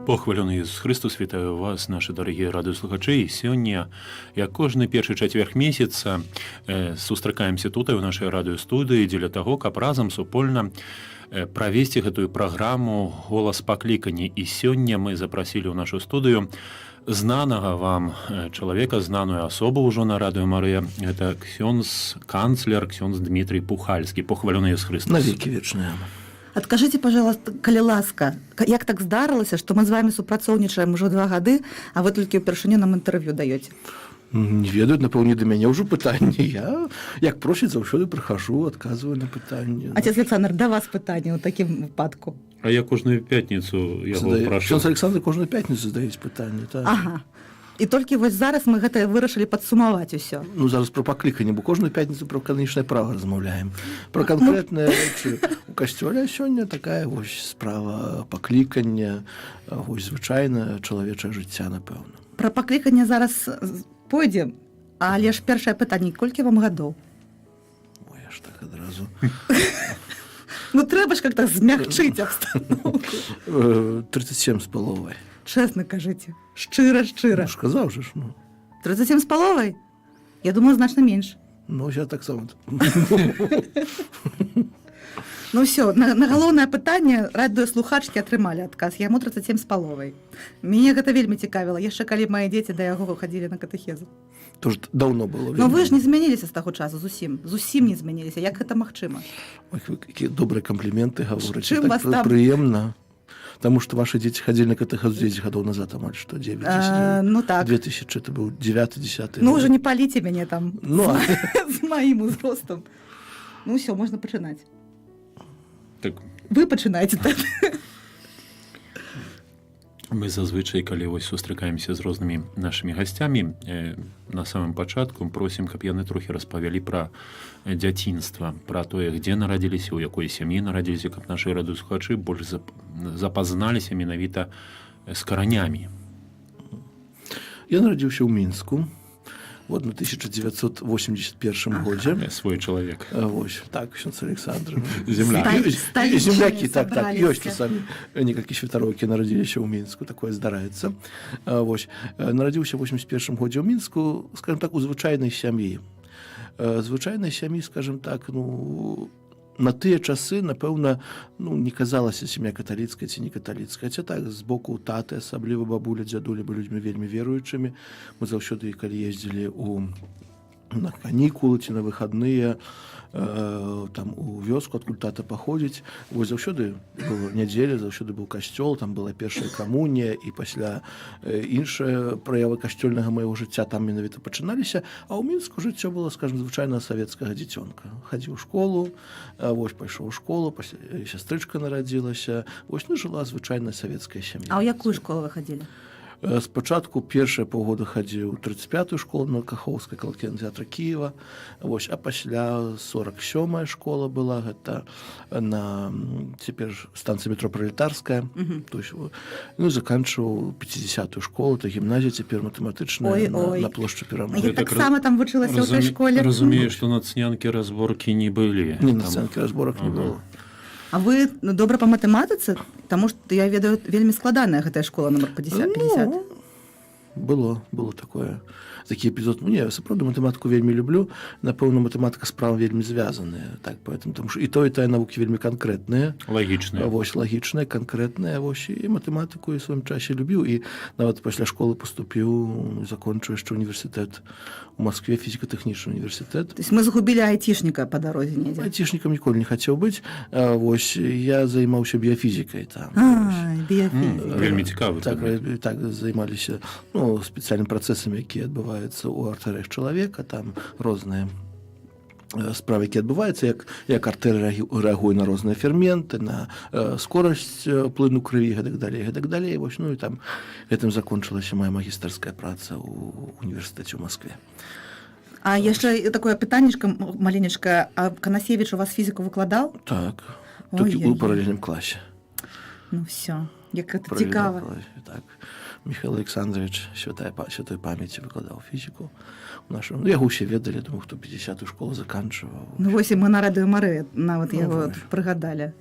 Похвалёны Езус Хрыстус, вітаю вас, нашы дарагія радыёслухачы. І сёння, як кожны першы чацверг месяца, сустракаемся тут у нашай радыёстудыі дзеля таго, каб разам супольна правесці гэтую праграму «Голас паклікання». І сёння мы запрасілі ў нашу студыю знанага вам чалавека, знаную асобу ўжо на Радыё Марыя. Гэта ксёндз канцлер, ксёндз Дмітрый Пухальскі. Похвалёны Езус Хрыстус. Навекі вечныя. Адкажыце, пожалуйста, калі ласка, як так здарылася, што мы з вами супрацоўнічаем ужо 2 гады, а вы толькі ўпершыню нам інтэрв'ю даёце? Не ведаю, напэўне, да мяне ўжо пытанне. Я, як просяць, заўсёды прыхожу, адказваю на пытанне. Отец Александр, да вас пытанне ў такім выпадку. А я кожную пятніцу яго прашу. Ксёндз Александр кожную пятніцу задаюць пытанне. Так. Ага. І толькі вось зараз мы гэта вырашылі падсумаваць усё. Ну, зараз пра пакліканне, бо кожную пятніцу пра кананічнае права размаўляем. Пра канкрэтныя рэчы у касцёле, а сёння такая вось справа паклікання, вось звычайна чалавечае жыцця, напэўна. Пра пакліканне зараз пойдзем, але ж першае пытанне: колькі вам гадоў? Ой, аж так адразу. Ну, трэба ж как-то змягчыць абстаноўку. 37 з паловай. Чэсна кажыце, шчыра, шчыра. Ну, ж казаў же ж, ну. 37 з паловай? Я думаю, значна менш. Ну, я таксама. Ну ўсё, на галоўнае пытанне радыёслухачкі атрымалі адказ. Яму 37 з паловай. Мяне гэта вельмі цікавіла, яшчэ калі мае дзеці да яго хадзілі на катэхезу. Тоже даўно было. Но вы ж не змяніліся з таго часу зусім, зусім не змяніліся. Як гэта магчыма? Ой, вы какие добрыя кампліменты гаворыце. Чым Так вас там- прыемна. Таму што вашы дзеці хадзілі на катэхезу 10 гадоў назад, амаль што 9. Ну так. 2000, это быў 9, 10. Ну, ўжо не паліце мяне там Ну, з маім узростам. Ну ўсё, можна пачынаць. Так. Вы пачынаеце так. Мы зазвычай, калі вось сустракаемся з рознымі нашымі гасцямі, на самым пачатку просім, каб яны трохі распавялі пра дзяцінства, пра тое, дзе нарадзіліся, у якой сям'і нарадзіліся, каб нашы радыёслухачы больш запазналіся менавіта з каранямі. Я нарадзіўся ў Мінску вот на 1981 годзе. Свой чалавек. Вось так, ксёндз Александр. Земляк. Сталічныя Землякі, так, ёсць сабраліся. Самі некалькі святароў, які нарадзіліся ў Мінску, такое здараецца. Вось нарадзіўся 81 годзе ў Мінску, скажем так, у звычайнай сям'і. Звычайнай сям'і, скажем так, ну, на тыя часы, напэўна, ну, не казалася, сям'я каталіцкая ці не каталіцкая. Хаця так, з боку таты, асабліва бабуля, дзядуля былі людзьмі вельмі веруючымі. Мы заўсёды, калі ездзілі на канікулы ці на выхадныя там у вёску, адкуль тата паходзіць, вось заўсёды было нядзеля, заўсёды быў касцёл, там была першая камунія, і пасля іншая праявы касцёльнага майго жыцця там менавіта пачыналіся. А ў Мінску жыццё было, скажем, звычайна савецкага дзіцёнка: хадзіў у школу, вось пайшоў у школу, пасля сястрычка нарадзілася, вось, ну, жыла звычайная савецкая сям'я. А ў якую школу вы хадзілі? Спачатку першыя паўгода хадзіў у 35-ю школу на Кахоўскай, каля кінатэатра Кіева, вось, а пасля 47-я школа была, гэта на цяпер ж станцыя метро Пралетарская. То есть, ну, заканчиваў 50-ю школу, это гімназія цяпер, матэматычная, Ой, ой. на плошчы Перамогі. Я так таксама там вучылася ў той школе. Разумею, што нацнянкі, разборкі не былі. Не, Там- нацэнкі, разборак не было. А вы, ну, добра па матэматыцы? Таму што я ведаю, вельмі складаная гэтая школа нумар 50. 50. Ну, было такое, такі эпізод. Ну, не, сапраўды матэматыку вельмі люблю. Напэўна, матэматыка з правам вельмі звязаная, так, поэтому, потому что і то, і тая навукі вельмі канкрэтныя. Лагічныя. Вось, лагічныя, канкрэтныя, вось, і матэматыку і сваім часе любіў, і нават пасля школы паступіў, закончыў яшчэ універсітэт у Маскве, фізіка-тэхнічны універсітэт. То есть мы згубілі айцішніка па дарозе недзе. Айцішнікам ніколі не хацеў быць. Вось я займаўся біяфізікай там, вось. А, біяфізіка. Вельмі цікавы Так, предмет. так, займаліся, ну, спецыяльнымі працэсамі, якія адбываюцца ў артэрыях чалавека, там розныя справы, які адбываюцца, як артэрыя рэагуе на розныя ферменты, на скорасць плыну крыві, гэтак далей, гэтак далей. Вось, ну і там гэтым закончылася моя магістарская праца ў універсітэце ў Маскве. А яшчэ такое пытаннечка маленечкае: а Канасевіч у вас фізіку выкладаў? Так, толькі Ой-ой-ой. у паралельным класе. Ну все. Як гэта Правялі цікава. Так. Михаил Александрович, святой памяти, выкладаў фізіку у нашым. Ну, яго ўсе ведалі, думаю, хто 50-ю школу заканчиваў. Ну вось і мы на Радыё Марыя нават Ну, яго вось. тут прыгадалі.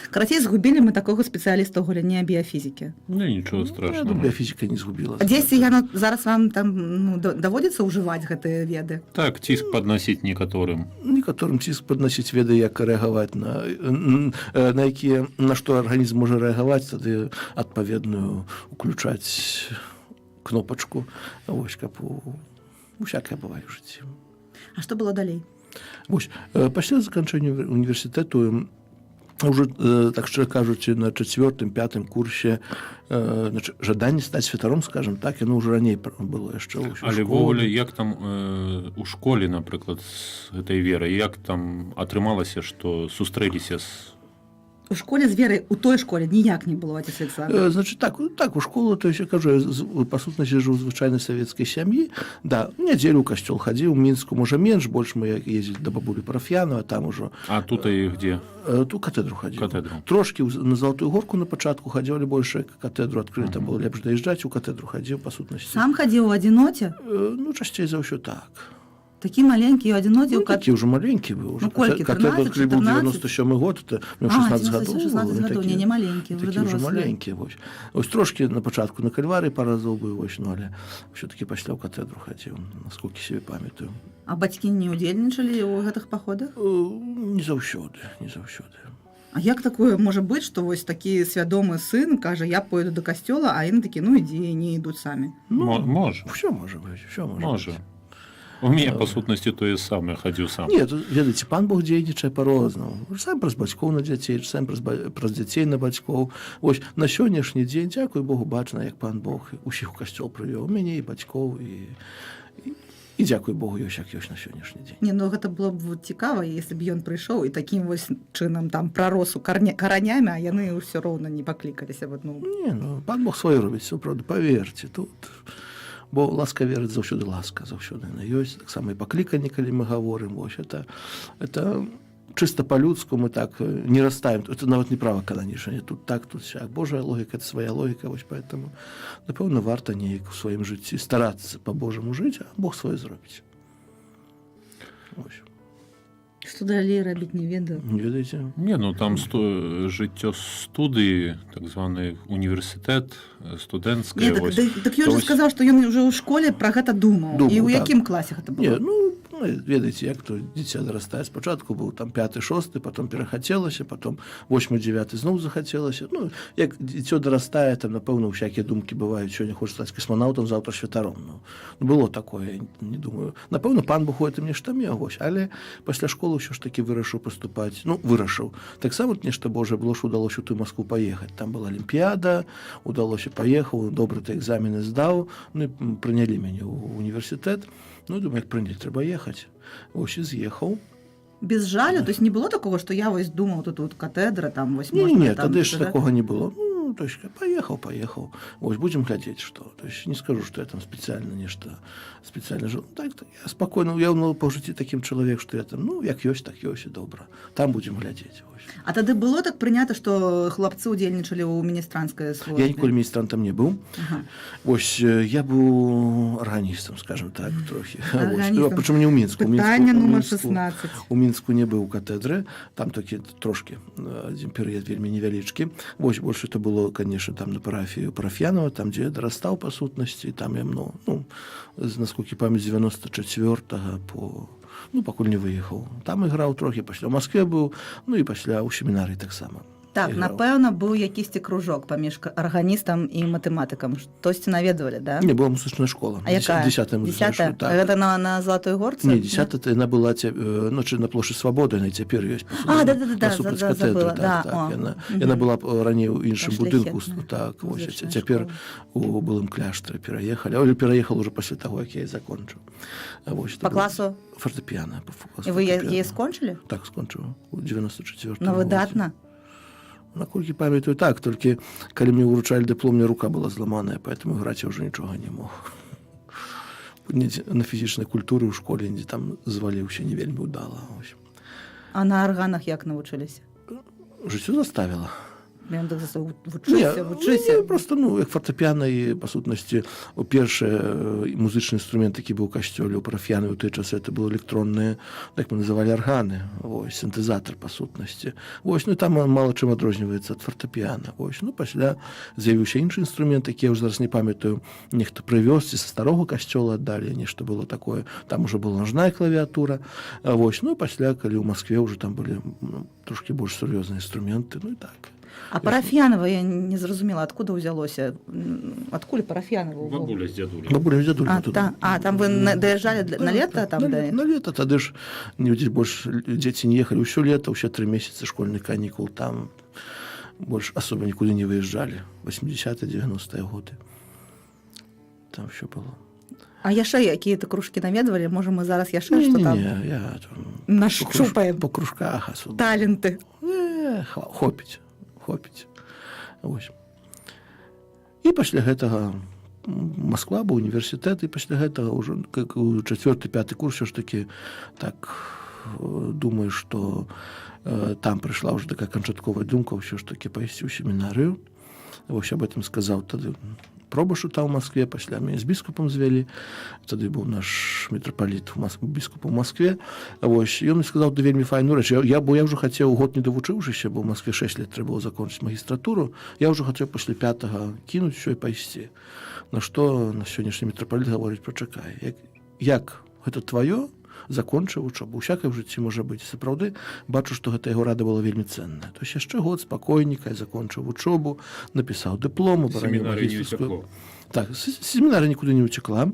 Карацей, згубілі мы такога спецыяліста ў галіне біяфізікі. Ну, нічого Ну, я страшного. думаю, біяфізіка не згубіла. А дзесьці яно зараз вам там, ну, даводзіцца ўжываць гэтыя веды? Так, ціск падносіць некаторым. Некаторым ціск падносіць, веды, як рэагаваць на якія, на што арганізм можа рэагаваць, тады адпаведную уключаць кнопачку. Вось, каб усякае бывае ў жыцці. А што было далей? Вось, пасля заканчэння універсітэту уже, так шчыра кажучы, на чацвёртым, пятым курсе, значит, жаданне стаць святаром, скажем так, яно ўжо раней было, яшчэ ў Але школе. ўвогуле, як там у школе, напрыклад, з гэтай верай, як там атрымалася, што сустрэліся з У школе з верай, у той школе ніяк не было, отец Александр? Значит, так, ну, так, у школу, то есть, я кажу, я па сутнасці жыў у звычайнай савецкай сям'і, да, у нядзелю ў касцёл хадзіў, у Мінску, можа, менш, больш мы ездзілі да бабулі парафіяну, а там ужо А тут і где? Ту катэдру хадзіў. Катэдру. Трошкі на Залатую Горку на пачатку хадзіў, але больш як катэдру адкрылі, там было лепш даязджаць, у катэдру хадзіў, па сутнасці. Сам хадзіў у адзіноце? Ну, часцей за ўсё так. Такі маленькі, у адзіноце Ну, ў такі ўжо маленькі быў. Уже. Ну, колькі, Катэдру 13, адкрылі, быў 14? 97 год, это мне А, 16 гадоў. 16 было, гадоў, такі- не, не маленькі, ўжо такі ўжо дарослы. маленькі. Вось. Вось трошкі на пачатку на Кальварыі пару разоў быў, вось, ну, але все-таки пасля ў катэдру хадзіў, насколькі себе памятаю. А бацькі не ўдзельнічалі ў гэтых паходах? Не заўсёды, не заўсёды. А як такое можа быць, што вось такі свядомы сын кажа: «Я пойду до касцёла», а яны такі: «Ну ідзі», не ідуць самі? Ну, Можа. Все можа быць, все можа Можа. быць. У мяне па сутнасці тое самае, хадзіў сам. Не, тут, ведаеце, пан Бог дзейнічае па-рознаму. Сам праз бацькоў на дзяцей, сам праз дзяцей на бацькоў. Вось на сённяшні дзень, дзякуй Богу, бачна, як пан Бог усіх у касцёл прывёў, мяне і бацькоў, і дзякуй Богу, ёсць як ёсць на сённяшні дзень. Не, ну гэта было б вот цікава, если б ён прыйшоў і такім вось чынам там прарос у каранямі, а яны ўсё роўна не паклікаліся б, ну. Не, ну, пан Бог сваё робіць, всё правда, паверце, тут. Бо ласка верыць заўсёды, ласка заўсёды яна ёсць, таксама і пакліканне, калі мы гаворым, вось это чисто по-людску мы так не расставим, это нават не права кананічнае, тут так, тут сяк. Божая логіка — это свая логіка, вось поэтому, напэўна, варта неяк у сваім жыцці старацца по-божаму жыць, а Бог сваё зробіць. Вось. Што далей рабіць, не ведаю. Не ведаеце? Не, ну там жыццё студыі, так званы універсітэт, студэнцкая. Не, так, Вось. так ён То же вось- сказаў, што ён ўжо ў школе пра гэта думаў. Думаў, І ў так. якім класе гэта было? Не, ну, ведаеце, як то дзіця дарастае, спачатку быў там пяты, шосты, потом перахацелася, потом восьмы, девятый зноў захацелася. Ну, як дзіцё дарастае, там, напэўна, всякія думкі бываюць: сёння хочаш стаць касманаўтам, заўтра святаром. Ну, было такое, я не думаю. Напэўна, пан Бог у этом нешта меў, вось, але пасля школы ўсё ж такі вырашыў паступаць. Ну, вырашыў. Таксама нешта Божае было, што ўдалося ў тую Маскву паехаць. Там была алімпіяда, удалося, паехаў, добра ты экзамены здаў, ну, і прынялі мяне ў універсітэт. Ну, думаю, як прынялі, трэба ехаць. Вось і з'ехаў. Без жалю, то есть не было такого, что я вось думаў, тут вот катедра, там вось Не, можна не, там, тады ж да? такога не было. Ну, то есть поехал, поехал. Вось будем глядзець, что. То есть не скажу, что я там специально нешта специально жил. Так, я спокойно, я, ну, по жыцці таким чалавек, что я там, ну, як ёсць, так ёсць, і добра. Там будем глядзець. Вось. А тады было так прынята, што хлапцы ўдзельнічалі ў міністранскай службе? Я ніколі міністрантам не быў. Вось, я быў арганістам, скажем так, трохі. Вось. Арганістам. Ну, прычым не ў Мінску. Пытанне у нумар Мінску, 16. У Мінску не быў у катедры, там толькі трошкі, адзін перыяд вельмі невялічкі. Вось, больш это было, конечно, там на парафію Параф'янова, там, дзе я дарастаў па сутнасці, там я, ну, насколькі памяць, 94 по, ну, пакуль не выехаў. Там іграў трохі, пасля ў Маскве быў, ну і пасля ў семінарыі таксама. Так, іграў. напэўна, быў якісьці кружок паміж арганістам і матэматыкам. Штосьці наведвалі, да? Не, была музычная школа. А якая? Десятая музычная Десятая? школа, так. Гэта на Залатой Горцы? Не, 10 яна была ну, чи на плошчы Свабоды, яна і цяпер ёсць. А, да-да-да, насупраць катедры, забыла, так, да, так, о. яна была раней ў іншым Та будынку, шляхетная так, вось, музычная цяпер школа. у былым кляштары пераехалі, але пераехал уже пасля таго, як я і закончыў. А вось, Па это было класу? Фартэпіяна, па класу І вы фартэпіяна. яе скончылі? Так, скончыў у 94 Ну, выдатна. Наколькі памятаю, так, толькі калі мне ўручалі дыплом, мне рука была зламаная, поэтому граць я ўжо нічога не мог. Недзе на фізічнай культуры ў школе недзе там зваліўся не вельмі ўдала. Ось. А на арганах як навучыліся? Жыццё заставіла. Ён так Не, вучыся, вучыся. не, просто, ну, як фартэпіяна і, па сутнасці, у першы музычны інструмент, які быў у касцёле у парафіяны ў той часы, это был электронныя, так мы называлі, арганы, вось, сінтэзатар, па сутнасці. Вось, ну, там он мала чым адрозніваецца ад фартэпіяна. Вось, ну, пасля з'явіўся іншы інструмент, які я ўжо зараз не памятаю, нехта прывёз ці са старога касцёла аддалі, нешта было такое. Там уже была ножная клавіатура. Вось, ну, пасля, калі ў Маскве ўжо там былі, ну, трошки больш сур'ёзныя інструменты, ну і так. А Парафьянова я не зразумела, откуда ўзялося? Адкуль Парафьянова ўвогуле? Бабуля з дзядулей. Бабуля з дзядулем А, тут. та, а там вы даязджалі на лета там, на, да? на лето, тады ж нідзе больш дзеці не ехалі ўсё лето, ўсе 3 месяцы школьных канікул, там больш особо нікуды не выезжалі. 80 90-е годы. Там все было. А яшчэ якія-то кружкі наведвалі? Можа, мы зараз яшчэ што там Не, я там нашчупаем по кружках особо. таленты. Не, хопіць, хопіць. Вось. І пасля гэтага Москва быў універсітэт, і пасля гэтага ўжо, как у чацвёрты, пяты курс, все ж таки так думаю, что там прыйшла уже такая канчатковая думка ўсё ж таки пайсці ў семінарыю. Вось, об этом сказаў тады пробашу там у Москве, пасля мяне з біскупам звялі. Тады быў наш мітрапаліт біскуп у Москве. Вось, ён мне сказаў да вельмі файную рэч. Бо я ўжо хацеў, год не давучыўшыся, бо ў Москве 6 лет трэба было закончыць магістратуру, я ўжо хацеў пасля пятага кінуць всё і пайсці. На што на сённяшні мітрапаліт гаворыць: «Пачакай, як гэта тваё, закончыў вучобу, усякае ў жыцці можа быць». Сапраўды бачу, што гэта яго рада была вельмі ценная. То есть яшчэ год спакойненька я закончыў вучобу, напісаў дыплом, абараніў Семінарыя не магістарскую. уцякло. Так, семінарыя нікуды не ўцякла.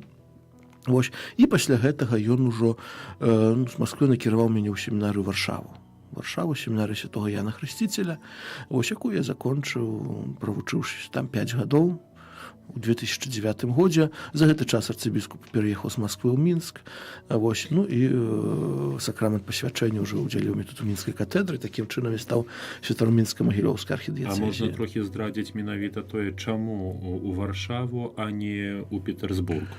Вось, і пасля гэтага ён ужо ну, з Москвы накіраваў мяне ў семінарыю Варшаву. Варшаву, семінарыю святого Яна Хрысціцеля, вось, якую я закончыў, правучыўшись там 5 гадоў, у 2009 годзе. За гэты час арцыбіскуп пераехаў з Москвы ў Мінск. Вось, ну і сакрамент пасвячэння ўжо ўдзяліў мне тут, у мінскай катэдры. Такім чынам я стаў святаром мінска-магілёўскай А архідыяцэзіі. можна трохі здрадзіць менавіта тое, чаму у Варшаву, а не ў Петербург?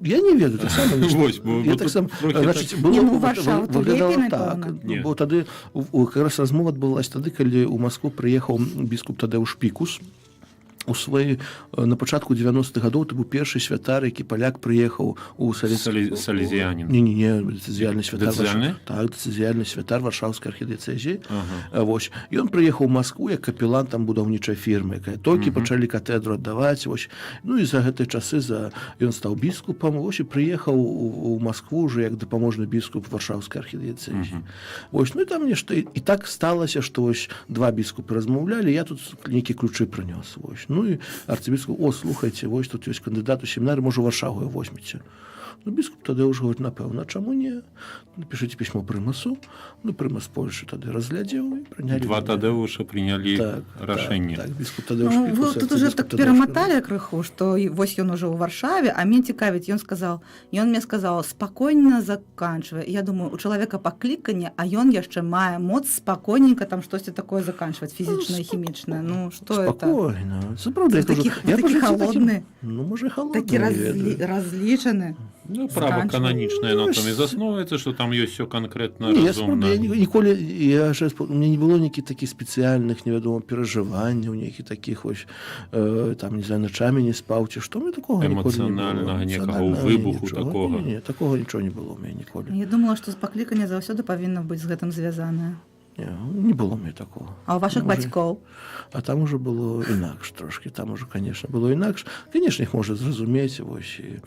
Я не ведаю таксама. Вось, я бо таксама, тут трохі значыць, так. было, Не, ну, Варшаву то выглядала лепей, так. напэўна. Не. Бо тады как раз размова адбылась тады, калі ў Москву прыехаў біскуп Тадэуш Пікус у свае на пачатку 90-х гадоў. Это быў першы святар, які паляк прыехаў у савецкі Салезіянін. Не, дыцэзіяльны святар. Дыцэзіяльны? Так, дыцэзіяльны святар варшаўскай архідыяцэзіі. Ага. Вось, ён прыехаў у Москву як капелан там будаўнічай фірмы, якая толькі пачалі катэдру аддаваць. Вось, ну і за гэтыя часы за ён стаў біскупам, вось, і прыехаў у Москву уже як дапаможны біскуп варшаўскай архідыяцэзіі. Вось, ну і там нешта і так сталася, што вось два біскупы размаўлялі, я тут нейкія ключы прынёс. Вось, ну і арцыбіскуп: «О, слухайце, вось тут ёсць кандыдат у семінары, можа, Варшаву яго возьмеце?» Ну, біскуп тады ўжо говорит: «Напэўна, чаму не, напішыце пісьмо прымасу». Ну, прымас Польшы тады разглядзеў, і прынялі Два мяне. Тадэвуша прынялі Так, рашэнне. так, біскуп Тадэуш Ну, вы Пікус, тут уже арцыбіскуп так Тадэуш перамотали крыху, што і вось ён уже ў Варшаве, а мне цікавіць, ён сказал, ён мне сказал: «Спакойна заканчивай». Я думаю, у чалавека пакліканне, а ён яшчэ мае моц спакойненько там штосьці такое заканчивать, фізічнае, хімічнае. Ну что это? Спакойна. Сапраўды, я Такі- кажу, я такі па жыцці такім- халодны. Ну, можа, і халодны, Такі не ведаю. разлічаны. Ну, права Заканчивай. кананічнае на Ну, том і засноўваецца, што там ёсць все канкрэтна, Не, я, разумна. сапраўды, я ніколі, я ж, у меня не было нейкіх такіх спецыяльных, невядома, перажыванняў, нейкіх такіх вось, там, не знаю, начамі не спаў ці што, мне такога ніколі не было. Эмацыянальнага некага Эмацыянальнага выбуху нічога. такога. Не, такога нічого не было у мяне ніколі. Я думала, што пакліканне заўсёды павінна быць з гэтым звязанае. Не, не было мне такого. А у вашых Можа, бацькоў? А там уже было інакш трошки, там уже, конечно, было інакш. Конечно, іх можа зразумець, вось, і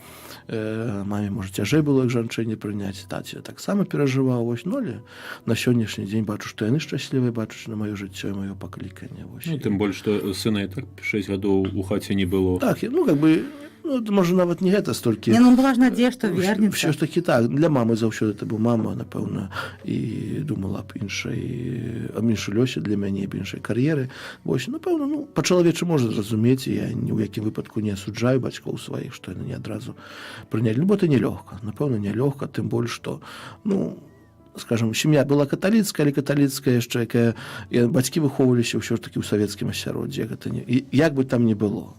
маме, можа, цяжэй было як жанчыне прыняць, таце таксама перажываў, вось, ну, але на сённяшні дзень бачу, што яны шчаслівыя, бачуць на маё жыццё і маё пакліканне, вось. Ну, тым больш, што сына і так 6 гадоў у хаце не было. Так, ну, как бы, ну, это, можа, нават не гэта столькі. Не, ну была ж надзея, што вернецца. Все ж таки так, для мамы заўсёды это быў, мама, напэўна, і думала аб іншай, аб іншай лёсе для мяне, аб іншай кар'еры. Вось, напэўна, ну, па-чалавечы можна зразумець, і я ні ў якім выпадку не асуджаю бацькоў сваіх, што яны не адразу прынялі. Ну, бо это нелёгка, напэўна, нялёгка, тым больш што, ну, скажем, сям'я была каталіцкая, але каталіцкая яшчэ, якая бацькі выхоўваліся ўсё ж такі ў савецкім асяроддзі, гэта не, і, як бы там ни было.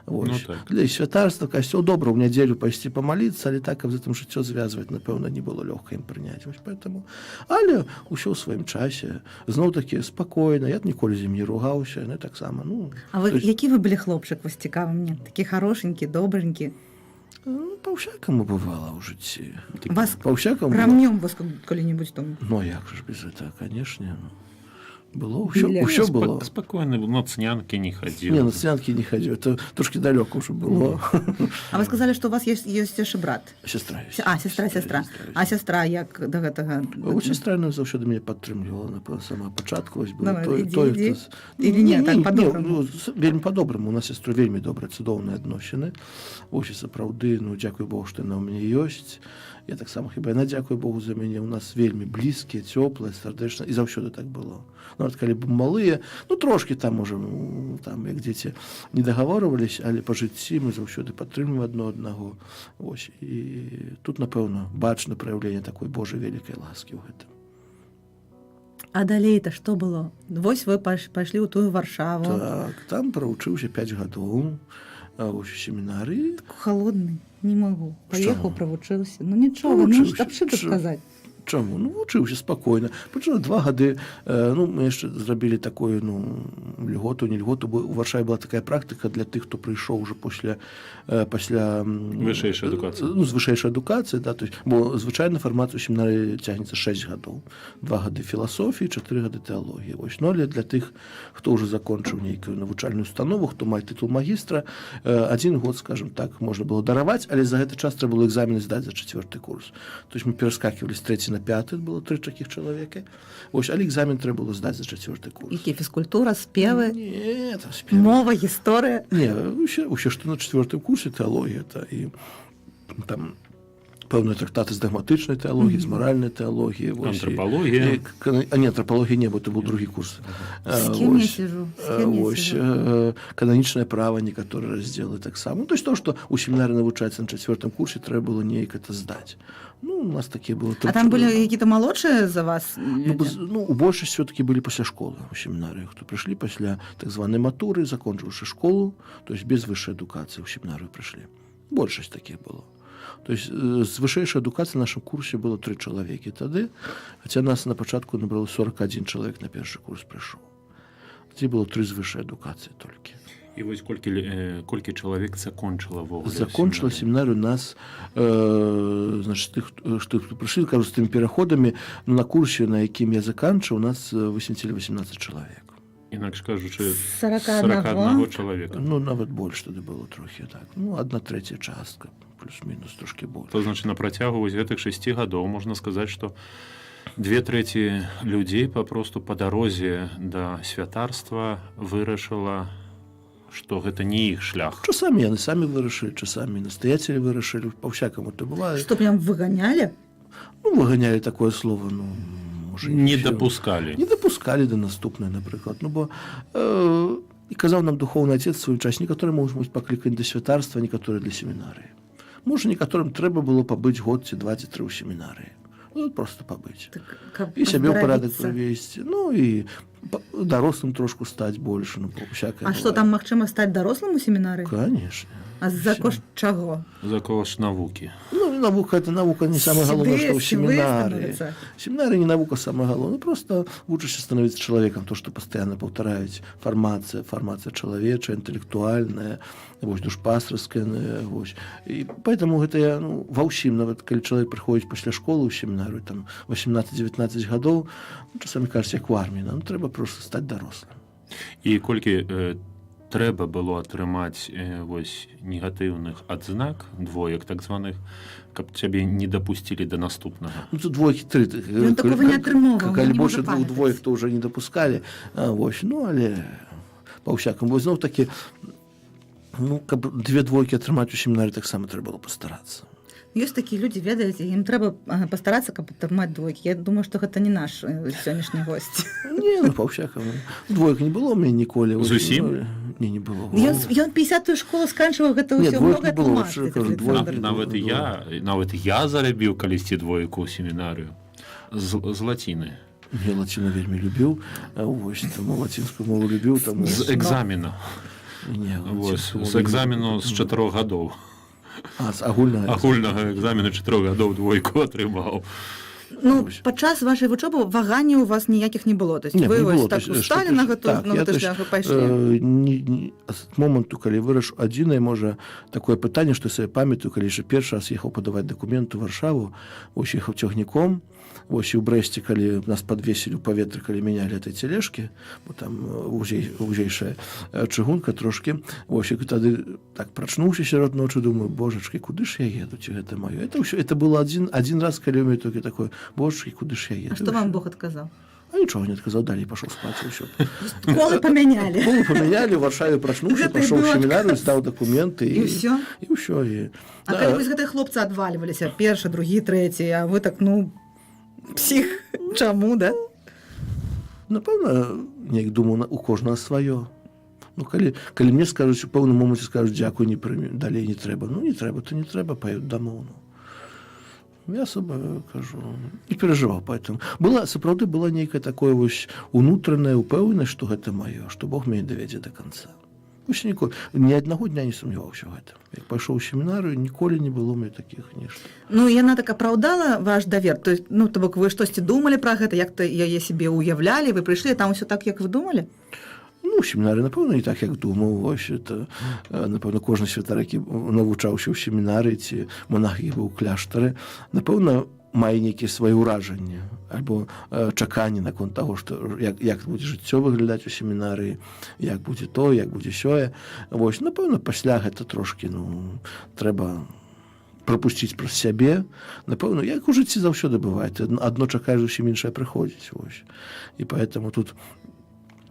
Вось. Ну, так. Для святарства, касцёл, добра ў нядзелю пайсці памаліцца, але так, каб за тым жыццё звязваць, напэўна, не было лёгка ім прыняць. Вось поэтому, але ўсё ў сваім часе, зноў такі спакойна, я ніколі з ім не ругаўся, ну таксама, ну, А вы то есть, які вы былі хлопчык, вось цікава мне, такі харошенькі, добренькі? Ну, па-ўсякаму бывала ў жыцці. Вас Па-ўсякаму. рамнём вас калі-нибудь там? Ну, а як же ж без этого, конечно. Ну, было ўсё, Біля. ўсё было. Спакойны быў, на цнянкі не хадзіў. Не, на цнянкі не хадзіў, это трошки далёка ўжо было. А вы сказалі, што у вас ёсць яшчэ брат? Сестра ёсць. А, сестра, сестра. А сестра як да гэтага? Вот сестра, она заўсёды мяне падтрымлівала, напэўна, з самага пачатку. Вось было Давай, той, ідзі, той, ідзі. хто Или не, так, по-добраму? Ну, вельмі по-добраму. У нас сестру вельмі добрыя, цудоўныя адносіны. Вось і сапраўды, ну, дзякуй Богу, што яна ў мяне ёсць. Я таксама, хіба яна дзякуе Богу за мяне. У нас вельмі блізкія, цёплыя, сардэчна, і заўсёды так было. Нават калі б малыя, ну, трошки там, можа, ну, там, як дзеці, не дагаворвались, але па жыцці мы заўсёды падтрымліваем адно аднаго. Вось. І тут, напэўна, бачна праяўленне такой Божай вялікай ласкі ў гэтым. А далей-то што было? Вось вы пайшлі ў тую Варшаву. Так, там правучыўся 5 гадоў, а, вось у семінарыі. Холодны, не магу. Паехаў, Чаму? правучыўся. Ну нічога, ну Правучыўся. аб чым тут казаць? Чаму? Ну, вучыўся спакойна. Прычым 2 гады, ну, мы яшчэ зрабілі такую, ну, льготу, не льготу, бо у Варшаве была такая практыка для тых, хто прыйшоў уже пасля Вышэйшай адукацыі. Ну, з вышэйшай адукацыі, да, то есть, бо звычайна фармацыя ў семінарыі цягнецца 6 гадоў. 2 гады філасофіі, 4 гады тэалогіі. Вось, ну, але для тых, хто ўжо закончыў нейкую навучальную установу, хто мае тытул магістра, один год, скажем так, можна было дараваць, але за гэты час трэба было экзамены здаць за чацвёрты курс. То есть мы пераскакивали з трэці на пяты, было тры такіх чалавека. Вось, але экзамен трэба было здаць за чацвёрты курс. Які, фізкультура, спевы, Не, там спевы. мова, гісторыя? Не, ўсё, што на чацвёртым курсе тэалогія, та і там пэўныя трактаты з дагматычнай тэалогіі, з маральнай тэалогіі, вось, Антрапалогія. І, а не, антрапалогіі не, бо это быў другі курс. З кім я Вось, сижу? З кім я вось, сижу? Кананічнае права, некаторыя раздзелы таксама. Ну, то есть то, што у семінары навучаецца на чацвёртым курсе, трэба было неяк это здаць. Ну, у нас такія было. А там былі какие-то малодшыя за вас Ну, людзі? ну, у большасць все-таки былі пасля школы у семінарыі, хто прыйшлі пасля так званай матуры, закончыўшы школу, то есть без высшай адукацыі ў семінарыю прыйшлі. Большасць такіх было. То есть з вышэйшай адукацыі на нашым курсе было тры чалавекі тады, хаця нас на пачатку набрало 41 чалавек, на першы курс прыйшоў. Ці было тры з вышэйшай адукацыі толькі. І вось колькі чалавек закончыла ввогуле Закончыла семінарыю? семінарыю нас, значит, тых, што прыйшлі, кажу, з тымі пераходамі, ну, на курсе, на якім я заканчваў, у нас 18 или 18 чалавек. Інакш кажучы, 41. 41 чалавека. Ну, нават больш тады было трохі, так. Ну, одна трэцяя частка, плюс-мінус трошки больш. То значит, на працягу вось гэтых 6 гадоў можна сказаць, што две трэці людзей папросту па дарозе да святарства вырашыла, што гэта не іх шлях. Часамі яны самі вырашылі, часамі настоятели вырашылі, па-ўсякаму то бывае. Што, прям выганялі? Ну, выганялі — такое слово, ну, можа, Не ўсё. дапускалі. Не дапускалі да наступнай, напрыклад. Ну, бо і казаў нам духоўны отец свой час, некаторыя могуць быць пакліканы да святарства, некаторыя для семінарыі. Можа, некаторым трэба было пабыць год ці два ці тры ў семінарыі. Ну, просто пабыць. Так, каб І сябе ў парадак аздаравіцца. прывесці. Ну і дарослым трошку стаць больш, ну, всякое А што бывае. там, магчыма стаць дарослым у семінары? Конечно. А за кошт чаго? За кошт навукі. Ну, навука — это навука не самое галоўнае, што ў Сівыя семінары. становяцца. Семінары не навука самое галоўнае, просто вучышся становіцца чалавекам, то, што пастаянна паўтараюць: фармацыя, фармацыя чалавечая, інтэлектуальная, вось, душпастырская, вось. І поэтому гэта я, ну, ва ўсім, нават калі чалавек прыходзіць пасля школы ў семінарыю, там 18-19 гадоў, ну, часамі кажуць, як у арміі, нам трэба просто стаць дарослым. І колькі трэба было атрымаць вось негатыўных адзнак, двоек так званых, каб цябе не дапусцілі да наступнага? Ну, тут двойкі, тры. Ён такога не атрымоўваў, Калі не больше можа двух памятаць. двоек, то уже не дапускалі. А, вось, ну, але па-ўсякаму. Вось, зноў такі, ну, каб две двойкі атрымаць у семінары, таксама трэба было пастарацца. Ёсць такія людзі, ведаеце, ім трэба пастарацца, каб атрымаць двойкі. Я думаю, што гэта не наш сённяшні госць. Не, ну, па-ўсякаму. Двоек не было у мяне ніколі. Вось, Зусім? ну, не, не было. Ён 50-ю школу сканчваў, гэта Не, ўсё двоек многа не было, тлумачыць, що я кажу, двоек Александр. не Нават я зарабіў калісьці двойку ў семінарыю з лаціны. Я лаціну вельмі любіў. А, вось, таму лацінскую мову любіў. Таму З экзамена. Не, Вось, ці- з экзамену з 4 гадоў. А, з агульнага. Агульнага экзамену 4 гадоў двойку атрымаў. Ну, Вось. падчас вашай вучобы ваганняў у вас ніякіх не было, то есть Не, вы не вось было, так то есть, усталі што- на гэту так, на я, гэты то есть, шлях і пайшлі. Не, з моманту, калі выраш, адзінае, можа, такое пытанне, што сабе памятаю, калі яшчэ першы раз ехаў падаваць дакумент у Варшаву, вось, ехаў цягніком, вось, і ў Брэсце, калі нас падвесілі ў паветры, калі мянялі этой тележкі, бо там вузейшая чыгунка трошкі, вось, і тады так прачнуўся сярод ночы, думаю: «Божачкі, куды ж я еду, ці гэта маё?» Это ўсё, это было адзін раз, калі ў мяне толькі такое: «Божачкі, куды ж я еду?» А што вам Бог адказаў? А нічога не адказаў, далей пашоў спаць, і ўсё. Колы памянялі. Колы памянялі, у Варшаве прачнуўся, Гэта і пашоў у быў семінарыю, здаў дакументы. І ўсё? І ўсё. І, А калі вы з гэтых хлопца адвальваліся, першы, другі, трэці, а вы так, ну, псіх, чаму, да? Напэўна, неяк думаю, у кожнага сваё. Ну, калі мне скажуць, у пэўным моманце скажуць: «Дзякуй, не прымі, далей не трэба». Ну, не трэба, то не трэба, паеду дамоў. Ну. Я особо, кажу, не перажываў, поэтому. Была, сапраўды была нейкая такое вось унутраная упэўненасць, што гэта маё, што Бог мяне давядзе до конца. Вось ніколі, ні аднаго дня не сумняваўся ў гэтым. Як пайшоў у семінарыю, ніколі не было мне такіх нешта. Ну, яна так апраўдала ваш давер, то есть, ну, то бок вы штосьці думалі пра гэта, як то яе сябе ўяўлялі, вы прыйшлі, там усё так, як вы думалі? Ну, семінары, напэўна, не так, як думаў. Вось это, напэўна, кожны святар, які навучаўся ў семінары, ці монах, які быў у кляштары, напэўна, мае нейкія свае ўражанні альбо чаканні наконт таго, што як будзе жыццё выглядаць у семінарыі, як будзе то, як будзе сёе. Вось, напэўна, пасля гэта трошкі, ну, трэба прапусціць праз сябе. Напэўна, як у жыцці заўсёды бывае, ты адно чакаеш, зусім іншае прыходзіць. Вось. І поэтому тут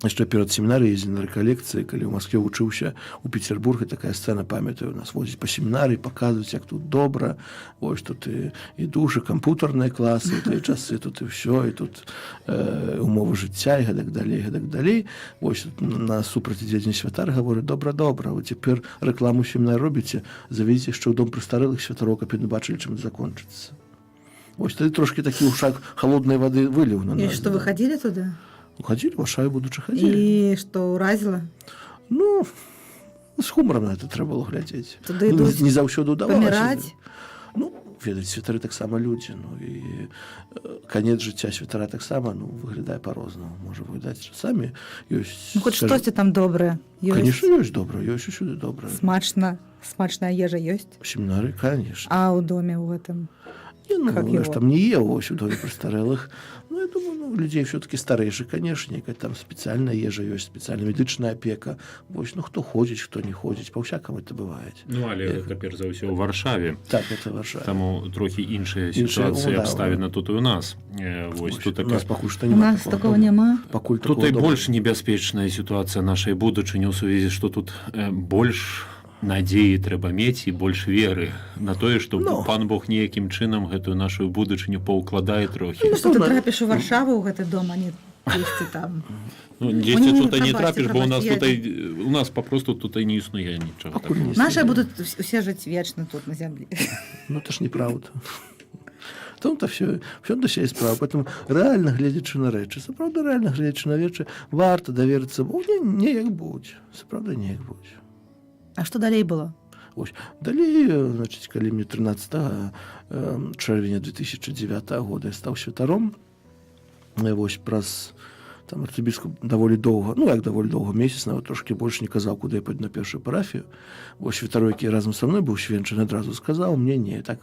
яшчэ перад семінарыяй ездзілі на рэкалекцыі, калі ў Маскве вучыўся, у Петербурге такая сцэна, памятаю, нас возяць па семінарыі, паказваюць, як тут добра, вось тут і душы, кампутарныя класы ў тыя часы, тут і ўсё, і тут умовы жыцця, і гэтак далей, гэтак далей. Вось тут насупраць ідзе адзін святар, гаворыць: «Добра, добра, вы цяпер рэкламу семінар робіце, заведзіце яшчэ ў дом прыстарэлых святароў, каб яны бачылі, чым это закончыцца». Вось тады трошкі такі ўшак холоднай вады выліў на І нас. што, Да. вы хадзілі туды? Хадзілі, Варшаве будучы, хадзілі. І што ўразіла? Ну, з хумарам на это трэба было глядзець. Туды Ну, ідуць не заўсёды ўдавалася. паміраць? Ну, ведаць, святары таксама людзі, ну і канец жыцця святара таксама, ну, выглядае па-рознаму, можа выглядаць часамі ёсць. Ну, хоць скажем, штосьці там добрае ёсць? Конечно, ёсць добра, ёсць усюды добра. Смачна, смачная ежа ёсць? Семінары, конечно. А ў доме ў гэтым? Не, ну, Как я ж его? там не ел, вось, у доме престарелых. Ну, я думаю, ну, людей все-таки старэйшых, конечно, некая там спецыяльная ежа ёсць, спецыяльная медычная апека. Вось, ну, хто ходзіць, хто не ходзіць, па-ўсякаму это бывает. Ну, але гэта перш за ўсё ў Варшаве. Так, это Варшава. Таму трохі іншая Іншая, сітуацыя, ну, да, абставіна тут і у нас. Вось тут у нас така пакуль што У няма нас такого такого дома. няма. Пакуль Тут такого і дома. больш небяспечная сітуацыя нашай будучыні ў сувязі, што тут больш надзеі трэба мець і больш веры на тое, што Ну. пан Бог неякім чынам гэтую нашу будучыню паўкладае трохі. Ну, што ты Напэўна. трапіш у Варшаву ў гэты дом, а не дзесьці там. Ну, дзесьці Не, тут і не прабачце, трапіш, бо у нас прабачце, тут у нас папросту тут і не існуе нічога Пакуль такого. не Наши існуе. будуць усе жыць вечна тут, на зямлі. Ну, это ж неправда. Том-то все, все до сей справа. Поэтому рэальна гледзячы на рэчы, сапраўды рэальна гледзячы на рэчы, варта даверыцца Богу, не, неяк будзе. Сапраўды неяк будзе. А што далей было? Ось. Далей, значыць, калі мне 13 чэрвеня 2009 года я стаў святаром, вось, праз там арцыбіскуп даволі доўга, ну як даволі доўга, месяц, нават трошкі больш, не казаў, куды я пойду на першую парафію. Вось святарой, які разам са мной быў свенчаны, адразу сказаў, мне не. Так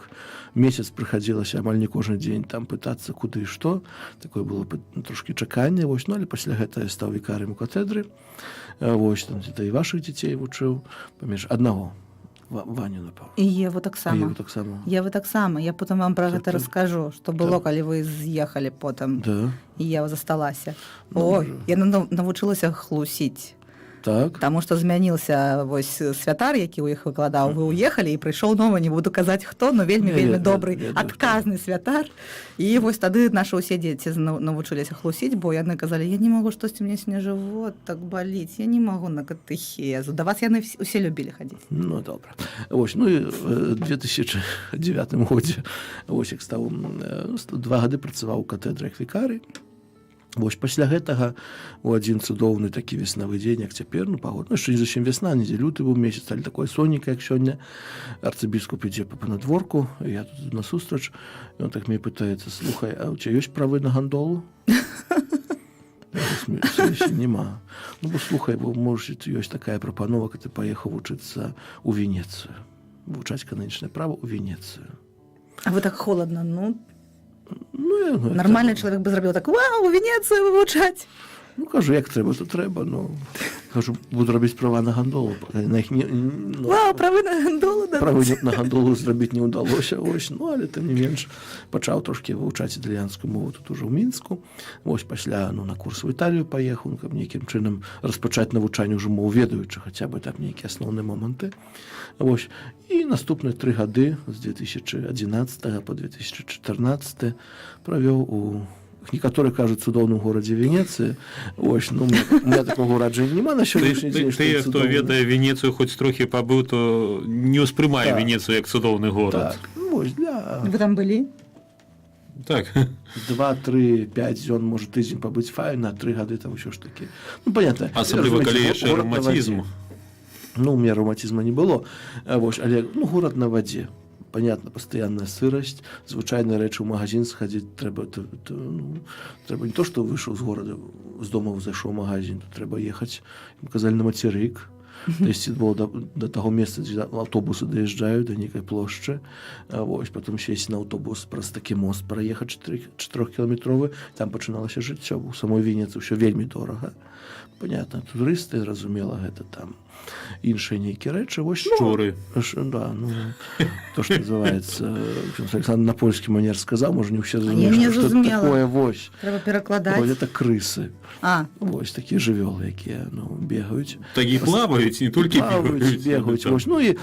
месяц прыхадзілася амаль не кожны дзень там пытацца, куды і што. Такое было трошкі чаканне, вось, ну, але пасля гэта я стаў вікарым у катедры. Вось там дзе і вашых дзяцей вучыў, паміж аднаго, Ваню, напэўна. І Еву таксама. Еву таксама. Еву таксама. Я потым вам пра гэта Так. раскажу, што было, калі вы з'ехалі потым. І Ева засталася. Добра. Ой, яна навучылася хлусіць. Таму што змяніўся вось святар, які ў іх выкладаў, вы ўехалі, і прыйшоў новы, не буду казаць хто, но вельмі, Не, вельмі добры, ведаю, хто. адказны святар. І вось тады нашы ўсе дзеці навучыліся хлусіць, бо яны казалі: «Я не магу, штосьці мне сёння жывот так баліць, я не магу на катэхезу». Да вас яны усе любілі хадзіць. Ну, добра. Вось, ну, і 2009 годзе, вось, як стаў, 2 гады працаваў у катедры як вікары. Вось пасля гэтага у адзін цудоўны такі веснавы дзень, як цяпер, ну, пагод, ну, яшчэ не зусім вясна, недзе люты быў месяц, але такое сонейка, як сёння, арцыбіскуп ідзе па панадворку, я тут насустрач, ён так мне пытаецца: «Слухай, а у тебя ёсць правы на гандолу?» Я смеюсь: «Няма». «Ну, бо слухай, бо можа, ёсць такая прапанова, каб ты паехаў вучыцца ў Венецыю, вывучаць кананічнае права ў Венецыю». А вы так холодно, ну, Ну, я, ну, нармальны чалавек бы зрабіў так: «Вау, у Венецыю вывучаць!» Ну, кажу, як трэба, то трэба. Ну, кажу, буду рабіць права на гандолу. На іх не, ну, Вау, правы на гандолу дадуць. Правы на гандолу зрабіць не ўдалося, ось, ну, але тым не менш пачаў трошкі вывучаць італьянскую мову тут ужо ў Мінску. Вось пасля, ну, на курс у Італію паехаў, ну, каб нейкім чынам распачаць навучанне ўжо моў, ведаючы хаця бы там нейкія асноўныя моманты. Вось. І наступныя 3 гады з 2011 по 2014 правёў у, некаторыя кажуць, цудоўным горадзе Венецыі. Ось, ну, у меня такого ўраджання няма на сённяшні дзень, што Тыя, хто цудоўны. ведае Венецыю, хоць трохі пабыў, то не ўспрымае Венецыю як цудоўны горад. Так, ну, вось, для Вы там былі? Так. 2, 3, 5 дзён, можа, тыдзень пабыць файна, а 3 гады там ўсё ж такі, ну, понятно. Асабліва калі Разумееце, яшчэ горад на вадзе. раўматызм. Ну, у меня раўматызма не было. Вось, але, ну, горад на вадзе, понятно, пастаянная сырасць, звычайныя рэчы, ў магазин схадзіць трэба, то, ну, трэба не то что выйшаў з горада, з дома зайшоў у магазин, то трэба ехаць, им казалі, на мацерык. То есть было да таго месца, дзе аўтобусы даязджаюць да нейкай плошчы. Вось, потом сесть на аўтобус, праз такі мост праехаць 4-кіламетровы, там пачыналася жыццё. У самой Венецыі ўсё вельмі дорага, понятно, турысты, зразумела, гэта там іншыя нейкія рэчы, вось, ну, Шчуры. Да, ну, то, что называется, ксёндз Александр на польскі манер сказал, можа, не ўсе Я разумеюць, не што это зразумела. такое, вось. Трэба перакладаць. Вось, это крысы. А, Вось такія жывёлы, якія, ну, бегаюць. Так і плаваюць, не толькі плаваюць, бегаюць. бегаюць. Там. Вось. Ну і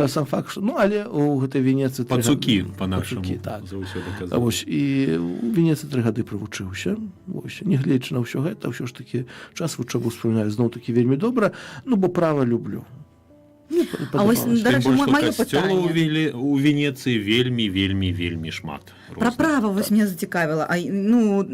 сам факт, што, ну, але у гэтай Венецыі Пацукі, по-нашаму. Пацукі, так. Заўсёды А казалі. вось, і у Венецыі 3 гады правучыўся. Вось, нягледзячы на ўсё гэта, ўсё ж такі час вучобы ўспамінаю зноў такі вельмі добра, ну, бо права люблю. Мне А вось, падабалася. да Тым рэчы, больш, што маё касцёлаў пытанне. у Венецыі вельмі, вельмі, вельмі шмат Пра розных. права вось меня зацікавіла. А, ну,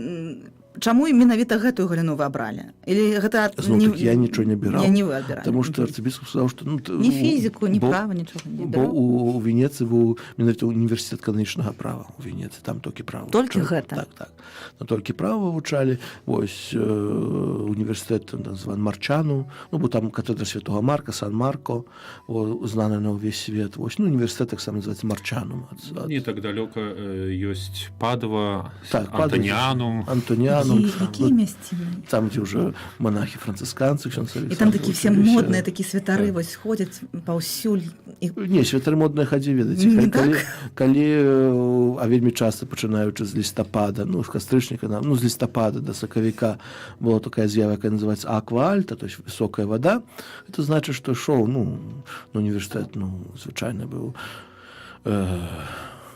чаму менавіта гэтую галіну вы абралі? Или гэта Зноў такі, я нічого не абіраў. Не, не вы абіралі. Таму што арцыбіскуп сказаў, што, ну, Ні фізіку, ні права, нічога не бо абіраў? у Венецыі быў менавіта універсітэт кананічнага права у Венецыі, там толькі права Толькі вывучалі. гэта? Так, но толькі права вывучалі. Вось, універсітэт там назван Марчану, ну, бо там катедра святого Марка, Сан Марко, о, знаны на ўвесь свет. Вось, ну, універсітэт таксама называется Марчанум ад Не так далёка ёсць Падва, Так, Падва. Антаніанум. Антоніанум. Якія Ну, мясціны? там, дзе ўжо монахі францысканцы, ксёндз І там Александр такія все вучыліся. модныя такія святары вось ходзяць паўсюль і Не, святары модныя хадзі, ведаеце, Не калі, так? калі, а вельмі часта, пачынаючы з лістапада, ну, з кастрычніка, ну, з лістапада да сакавіка была такая з'ява, якая называется аква альта, то есть высокая вода. Это значит, что шоў, ну, на універсітэт, ну, звычайна быў,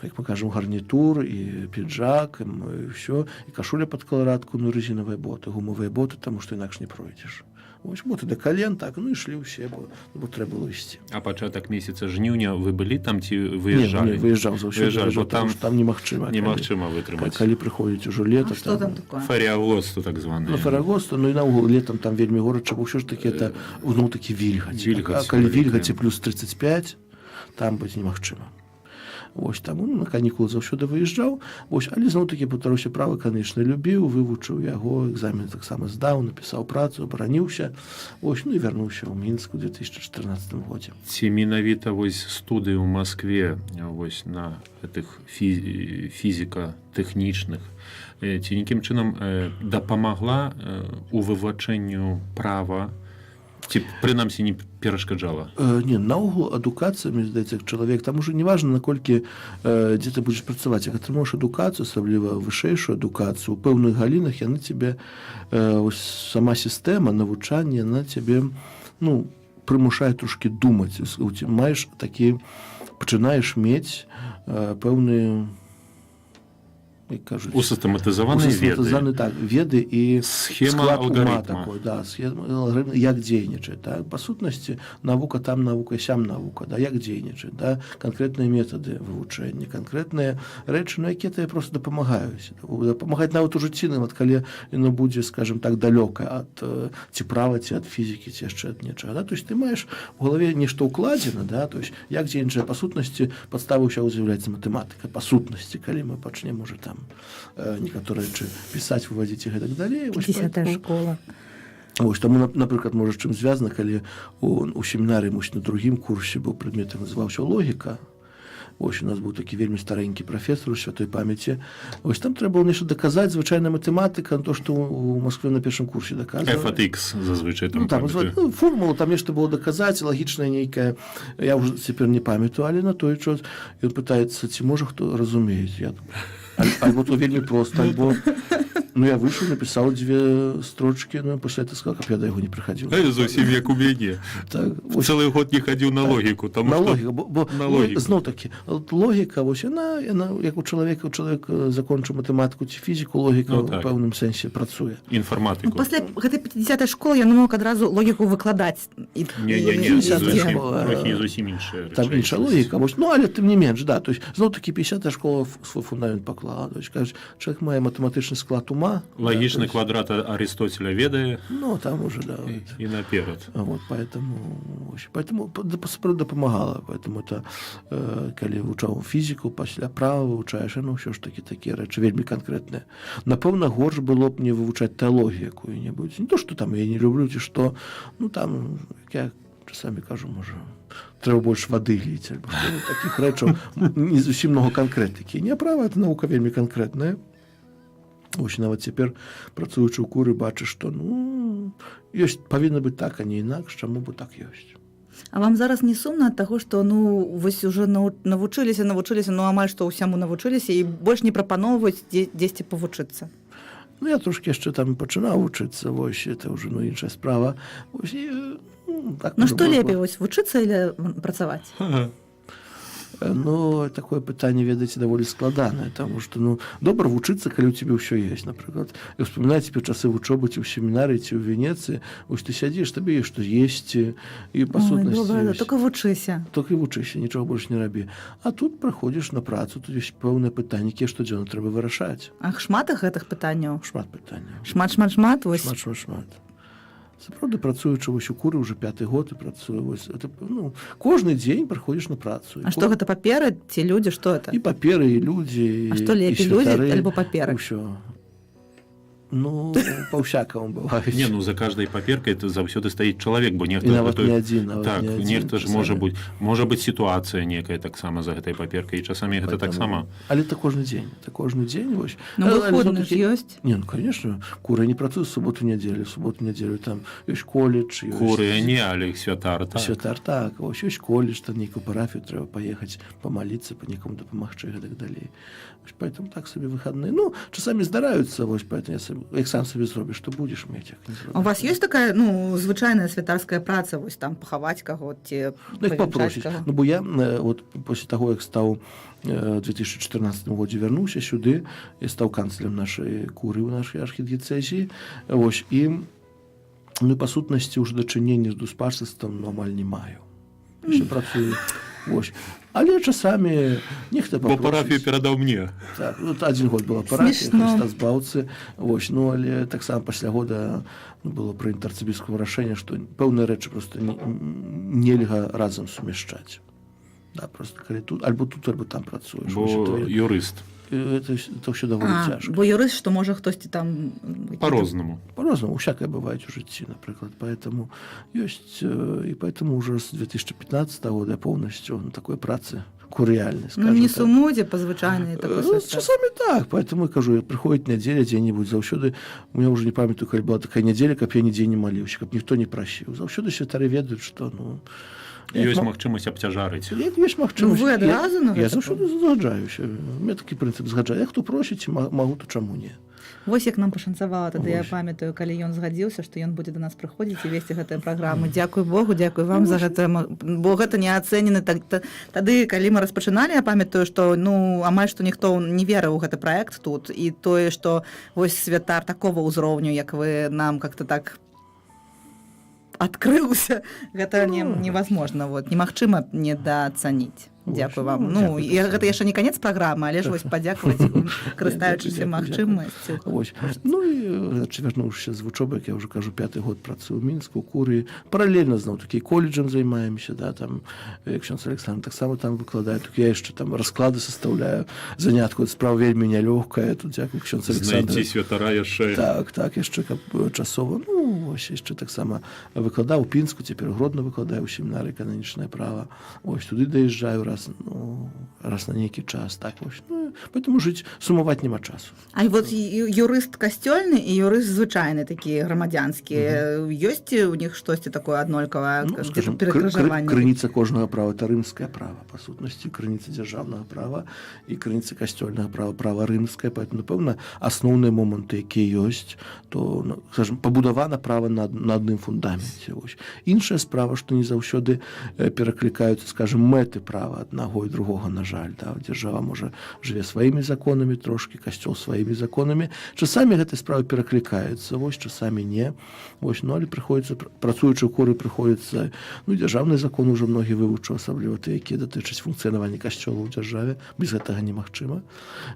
як мы кажам, гарнітур і піджак, і ўсё, і кашуля пад каларадку, ну, резиновыя боты, гумавыя боты, таму што інакш не пройдзеш. Вось, боты да кален, так, ну, ішлі ўсе, бо, ну, бо трэба было ісці. А пачатак месяца жніўня вы былі там ці Не, выязджалі? не, выязджаў заўсёды, Выязджалі, бо выязджаў, там таму што там немагчыма. Немагчыма вытрымаць. Калі прыходзіць ужо лета, А што там такое? Ферыагоста так званы. Ну, ферыагоста, ну і наогул летом там вельмі горача, бо ўсё ж такі это, ну, такі вільгаць. Вільгаць А калі вялікая. вільгаці плюс 35, там быць немагчыма. Вось таму, ну, на канікулы заўсёды выязджаў, вось, але зноў такі паўтаруся, права, конечно, любіў, вывучыў яго, экзамен таксама здаў, напісаў працу, абараніўся, вось, ну і вярнуўся ў Мінск у 2014 годзе. Ці менавіта вось студыі ў Маскве, вось на гэтых фізіка-тэхнічных, ці нейкім чынам дапамагла у вывучэнню права, ці прынамсі не перашкаджала? Не, наогул адукацыя, мне здаецца, як чалавек, там уже не важна, наколькі, дзе ты будзеш працаваць, як атрымаеш адукацыю, асабліва вышэйшую адукацыю у пэўных галінах, яны тебе, ось сама сістэма навучання, она цябе, ну, прымушае трошки думаць. Маеш такі, пачынаеш мець пэўны, як кажуць, Усістэматызаваныя веды. Усістэматызаваны, так, веды і Схема склад ума алгарытма. Такой, да, схема алгарытма, як дзейнічаць, так? Па сутнасці, навука там навука, сям навука, да, як дзейнічаць, да? Канкрэтныя метады вывучэння, канкрэтныя рэчы, ну, якія табе просто дапамагаюць, дапамагаць нават у жыцці, нават калі яно будзе, скажем так, далёка ад ці права, ці ад фізікі, ці яшчэ ад нечага, да? То есть ты маеш у галаве нешта ўкладзена, да? То есть як дзейнічае, па сутнасці, падставу ўсяго з'яўляецца матэматыка, па сутнасці, калі мы пачнем уже там некаторыя рэчы пісаць, выводзіць і гэтак далей. Вось 50-я поэтому- школа. Вось таму, напрыклад, можа, чым звязана, калі у семінары, мусіць, на другім курсе быў прадмет, як называўся «Логіка». Вось у нас быў такі вельмі старэнькі прафесар, у святой памяці. Вось там трэба было нешта даказаць, звычайная матэматыка, то, што у Москве на першым курсе даказвалі. F от X зазвычай там Ну, там, памятаю. ну, формулу, там нешта было даказаць, лагічнае нейкае, я уже цяпер не памятаю, але на той час ён пытаецца, ці можа хто разумець. Я альбо то вельмі проста, альбо, ну, я выйшаў, напісаў дзве строчки, ну, пасля это сказал, каб я да яго не прыхадзіў. Зусім як у мяне. Так, вось, Цэлы год не хадзіў на логіку, таму на што логіку, бо на логіку. Зноў такі, от логіка, вось яна як у чалавека, чалавек закончыў матэматыку ці фізіку, логіка Ну, ў так. пэўным сэнсе працуе. Ну, Інфарматыку. пасля гэтай 50-й школы я мог адразу логіку выкладаць і, Не, не, не, і- зусім, школа, трохі зусім іншая там рэчаіснасць. інша логіка, вось, ну, але тым не менш, да, то есть зноў такі 50 школа свой фундамент паклала, то есть, кажуць, чалавек мае матэматычны склад ума, Лагічны да, то есть, квадрат Арыстотеля ведае ну, там уже, да, і, вот. і наперад. Вот, поэтому, вось, поэтому сапраўды дапамагала, поэтому это, калі вывучаў фізіку, пасля права вывучаеш, ну, ўсё ж такі такія рэчы вельмі канкрэтныя. Напэўна, горш было б мне вывучаць тэалогію якую-небудзь, не то что там я не люблю ці што, ну, там, як я часамі кажу, можа, трэба больш вады ліць альбо што, ну, такіх рэчаў не зусім много канкрэтыкі. Не, права — это навука вельмі канкрэтная. Ось нават цяпер, працуючы ў куры, бачыш, што, ну, ёсць, павінна быць так, а не інакш, чаму бы так ёсць. А вам зараз не сумна ад таго, што, ну, вось уже навучыліся, ну, амаль што ўсяму навучыліся і больш не прапаноўваюць дзесьці павучыцца? Ну, я трошки яшчэ там пачынаў вучыцца, вось, это ўжо, ну, іншая справа. Вось, і, ну, так Ну, можа што было. лепей, вось, вучыцца или працаваць? Ну, такое пытанне, ведаеце, даволі складанае, таму што, ну, добра вучыцца, калі ў цябе ўсё есть. Напрыклад, і ўспамінаць цяпер часы вучобы ці ў семінары, ці ў Венецыі, вось ты сядзіш, табе ёсць што есці, і па Ой, сутнасці добра, ёсць. только вучыся. Только і вучыся, нічога больш не рабі. А тут прыходзіш на працу, тут ёсць пэўныя пытанні, якія штодзённа трэба вырашаць. Ах, шмат гэтых пытанняў? Шмат пытанняў. Шмат, шмат, шмат, вось. Шмат, шмат, шмат. Сапраўды, працуючы вось у куры уже пяты год і працую, вось, это, ну, кожны дзень прыходзіш на працу. І А што гэта, паперы ці людзі, што это? І паперы, і людзі, А што лепей, і людзі святары, альбо паперы? Усё. Ну, па-ўсякаму бываюць. Не, ну, за каждой паперкай это заўсёды стаіць чалавек, бо нехта І нават гэты- не адзін, нават так, не адзін нехта ж часамі. Можа быць сітуацыя некая таксама за гэтай паперкай, і часамі гэта Поэтому- таксама. Але это кожны дзень, это кожны дзень, вось. Ну, Але выходны ж зноў-такі- ёсць. Не, ну, конечно, куры не працуюць суботу, нядзелю, суботу, нядзелю там ёсць колледж, ёсць Куры не, але іх святар, так. Святар, так, вось, ёсць колледж, там нейкую парафію трэба паехаць, памаліцца, па некаму дапамагчы і гэтак далей. Вось, поэтому так сабе выхадныя. Ну, часамі здараюцца, вось, поэтому я сабе, як сам сабе зробіш, то будзеш мець, як не У вас зробіш. ёсць такая, ну, звычайная святарская праца, вось там пахаваць каго ці Ну, як павянчаць папросіць. каго? Ну, бо я вот после таго, як стаў 2014 годзе вярнуўся сюды, я стаў канцлерам нашай куры ў нашай архідыяцэзіі, вось, і, ну, па сутнасці, ўжо дачынення з дуспарствам, ну, амаль не маю. Яшчэ працую. Вось. Але часамі нехта Бо парафію папросіць. перадаў мне. Так, ну, адзін год была парафія Смешно. Хрыста Збаўцы. Вось, ну, але таксама пасля года, ну, было прынята арцыбіскупам рашэнне, што пэўныя рэчы просто нельга разам сумяшчаць. Да, просто калі тут, альбо тут, альбо там працуеш. Бо Вось, юрыст. это ўсё даволі А, цяжка. бо юрыст, што можа хтосьці там По-рознаму. По-рознаму, всякое бывает у жыцці, напрыклад, поэтому ёсць, і поэтому уже с 2015 года я полностью на такой працы курыяльнай, Ну, скажем не так. сумуеце па звычайнай такой Ну, святарскай? часамі так, поэтому я кажу, прыходзіць нядзеля дзе-нибудь, заўсёды, у меня уже не памятаю, калі была такая нядзеля, каб я нідзе не маліўся, каб ніхто не прасіў. Заўсёды святары ведаюць, што, ну, як Ёсць магчымасць абцяжарыць. Як ёсць магчымасць. Ну, вы адразу на я гэта заўсёды згаджаюся. У меня такі прынцып згаджаю. Як хто просіць, магу, то чаму не? Вось як нам пашанцавала тады, я Вось. памятаю, калі ён згадзіўся, што ён будзе да нас прыходзіць і весці гэтую праграму. Дзякуй Богу, дзякуй вам за гэта, бо гэта неацэнены так, тады, калі мы распачыналі, я памятаю, што, ну, амаль што ніхто не верыў у гэты праект тут, і тое, што вось святар такого ўзроўню, як вы, нам как-то так адкрыўся, гэта не, Ну, невозможно, вот, немагчыма недаацаніць. Вось, Дзякую вам. ну, Ну, дзякуй я, таксама. гэта яшчэ не канец праграмы, але ж вось падзякаваць, карыстаючыся Дзякуй, дзякуй. магчымасцю. Вось. Ну і, значит, вярнуўшыся з вучобы, як я ўжо кажу, пяты год працую ў Мінску, у курыі. Паралельна зноў такі коледжам займаемся, да, там ксёндз Александр таксама там выкладае, тут я яшчэ там расклады составляю занятку, справа вельмі нялёгкая, тут дзякуй ксёндз Александр. Знайці святара яшчэ. Так, яшчэ каб часова, ну, вось, яшчэ таксама выкладаў у Пінску, цяпер Гродно выкладаю ў семінары кананічнае права. Ось туды даязджаю раз, ну, раз на нейкі час, так вось. Ну, поэтому жыць, сумаваць няма часу. А вот юрыст касцёльны і юрыст звычайны такі грамадзянскі, ёсць у них штосьці такое аднолькавае, Ну, где-то скажем, перакрыжаванне? Крыніца кожнага права — это рымскае права, па сутнасці, крыніца дзяржаўнага права і крыніца касцёльнага права, права рымскае, поэтому, напэўна, асноўныя моманты, якія ёсць, то, ну, скажем, пабудавана права на адным фундаменце. Вось. Іншая справа, што не заўсёды пераклікаюцца, скажем, мэты права аднаго і другога, на жаль, да. Дзяржава можа жыве сваімі законамі трошкі, касцёл сваімі законамі. Часамі гэтай справы пераклікаюцца, вось, часамі не. Вось, ну, але прыходзіцца, працуючы ў куры, прыходзіцца, ну, дзяржаўны закон уже многі вывучыў, асабліва тыя, якія датычаць функцыянавання касцёла ў дзяржаве, без гэтага немагчыма.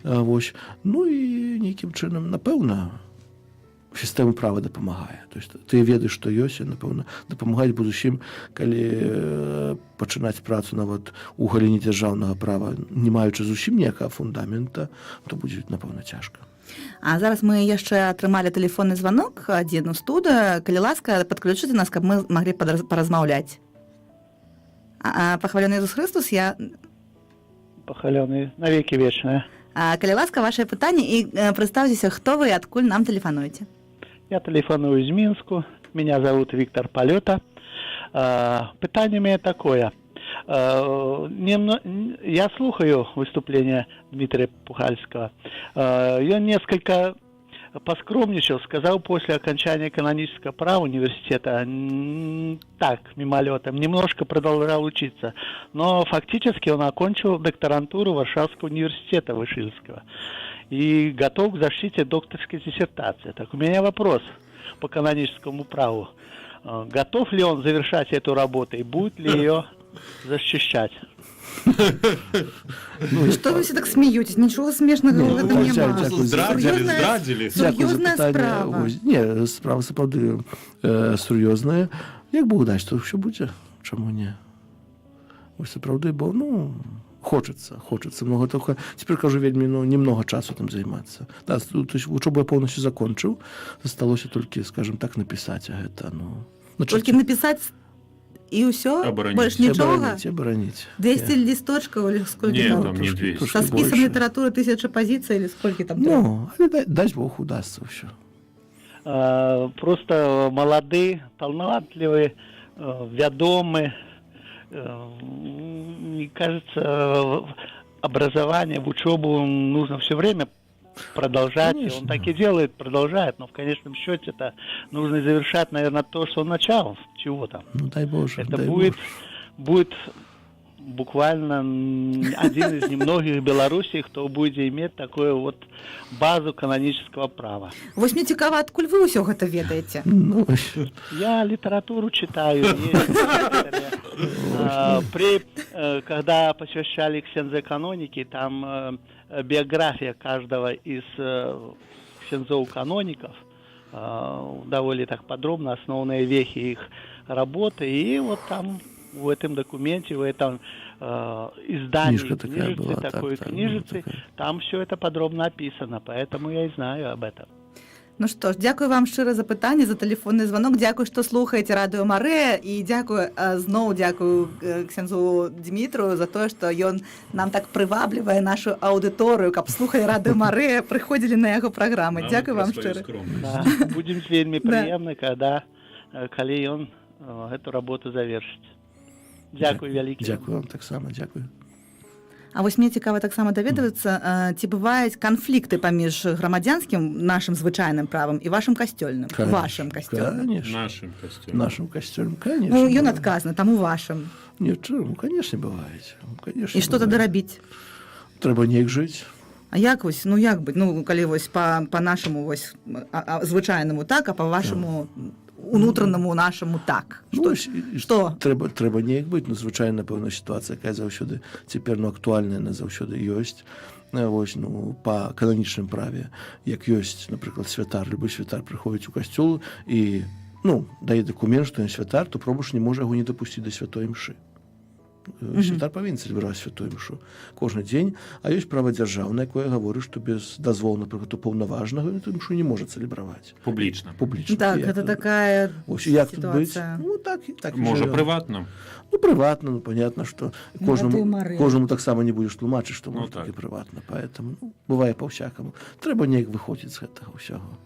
Вось. Ну і нейкім чынам, напэўна, сістэма права дапамагае. То есть ты ведаеш, што ёсць, і, напэўна, дапамагаць, бо зусім, калі пачынаць працу нават у галіне дзяржаўнага права, не маючы зусім ніякага фундамента, то будзе, напэўна, цяжка. А зараз мы яшчэ атрымалі тэлефонны званок адзін у студыю. Калі ласка, падключыце нас, каб мы маглі паразмаўляць. Пахвалёны Езус Хрыстус, я Пахвалёны навекі вечныя. Калі ласка, ваше пытанне і прадстаўцеся, хто вы і адкуль нам тэлефануеце. Я тэлефаную из Минску. Меня зовут Виктор Полета. Пытанне у меня такое. Я слухаю выступление Дмитрия Пухальского. Он несколько поскромничал, сказал, после окончания канонического права университета, так, мимолетом, немножко продолжал учиться. Но фактически он окончил докторантуру Варшавского университета Вышинского и готов к защите докторской диссертации. Так у меня вопрос по каноническому праву. Готов ли он завершать эту работу и будет ли ее защищать? Ну, Што вы все так смеетесь? Нічога смешнага Не, ў гэтым ну, няма. дзякуй за- Здрадзілі, Сур'ёзная- здрадзілі. Дзякуй за Сур'ёзная пытанне. справа. Вось. Не, справа сапраўды сур'ёзная. Як Бог дасць, то ўсё будзе. Чаму не? Вось сапраўды, бо, ну, хочацца много, только цяпер, кажу, вельмі, ну, немного часу там займацца. Да, то есть вучобу я полностью закончыў, засталося толькі, скажем так, напісаць, а гэта, ну, Толькі напісаць і ўсё, Абараніць. больш нічога. Абараніць, абараніць. 200 лісточкаў или сколько Не, там? там не Трошкі- 200. трошкі Со спісам больше. літаратуры 1000 пазіцый или сколько там трэба? Ну, але дай Бог, удастся ўсё. Просто молоды, талантливый, вядомы. Мне кажется, образование, в учебу нужно все время продолжать. И он Конечно. так и делает, продолжает. Но в конечном счете это нужно завершать, наверное, то, что он начал. Чего там? Ну, дай Боже, Это дай будет, Боже. будет буквально один из немногих в Беларуси, кто будет иметь такую вот базу канонического права. Вось мне цікава, адкуль вы ўсё гэта ведаеце? Ну, вось. Я литературу читаю. Есть некоторые. Когда посвящали ксендзы каноники, там биография каждого из ксендзов-каноников довольно так подробно, основные вехи их работы. И вот там в этом документе, в этом издании, Книжка такая книжицы, была, так, такой так, была книжицы, такая. Там все это подробно описано, поэтому я и знаю об этом. Ну што ж, дзякую вам шчыра за пытанне, за тэлефонны званок. Дзякуй, што слухаеце Радыё Марыя, і дзякую, зноў дзякую ксяндзу Дмітру за тое, што ён нам так прываблівае нашу аўдыторыю, каб слухалі Радыё Марыя, прыходзілі на яго праграмы. Нават Дзякую пра вам сваю шчыра. скромнасць. Да, будем вельмі Да. прыемна, когда, калі ён эту работу завершыць. Дзякуй вялікі. Дзякую вам таксама, дзякую. А вось мне цікава таксама даведавацца, ці бываюць канфлікты паміж грамадзянскім нашым звычайным правам і вашым касцёльным, Конечно, вашым касцёльным. Конечно. Нашым касцёльным. Нашым касцёльным, конечно. Ну, ён бывае. адказны, таму вашым. Не, чаму? Конечно, бывает. Конечно, І што тады бывае. рабіць? Трэба неяк жыць. А як вось, ну як быць, ну калі вось па нашаму вось звычайнаму так, а па вашаму унутранаму нашаму так. Ну, Што, ось, і што? Трэба неяк быць, ну, звычайна, пэўна, сітуацыя, якая заўсёды цяпер, ну, актуальная, яна заўсёды ёсць. Вось, ну, па кананічным праве, як ёсць, напрыклад, святар, любы святар прыходзіць у касцёл і, ну, дае дакумент, што ён святар, то пробашч не можа яго не дапусціць да святой імшы. Святар павінен цэлебраваць святую імшу кожны дзень, а ёсць права дзяржаўнае, якое гаворыць, што без дазволу, напрыклад, упаўнаважнага ён эту імшу не можа цэлебраваць. Публічна. Публічна. Так, Як гэта тут? такая Вось, і як тут быць? сітуацыя. Ну, так, так і Можа, жывём. прыватна. Ну, прыватна, ну, понятно, что Ну, кожнаму, ты Марыя. кожнаму таксама не будешь тлумачыць, што Ну, можна так. так. І прыватна, поэтому, ну, бывае па-ўсякаму. Трэба неяк выходзіць з гэтага ўсяго.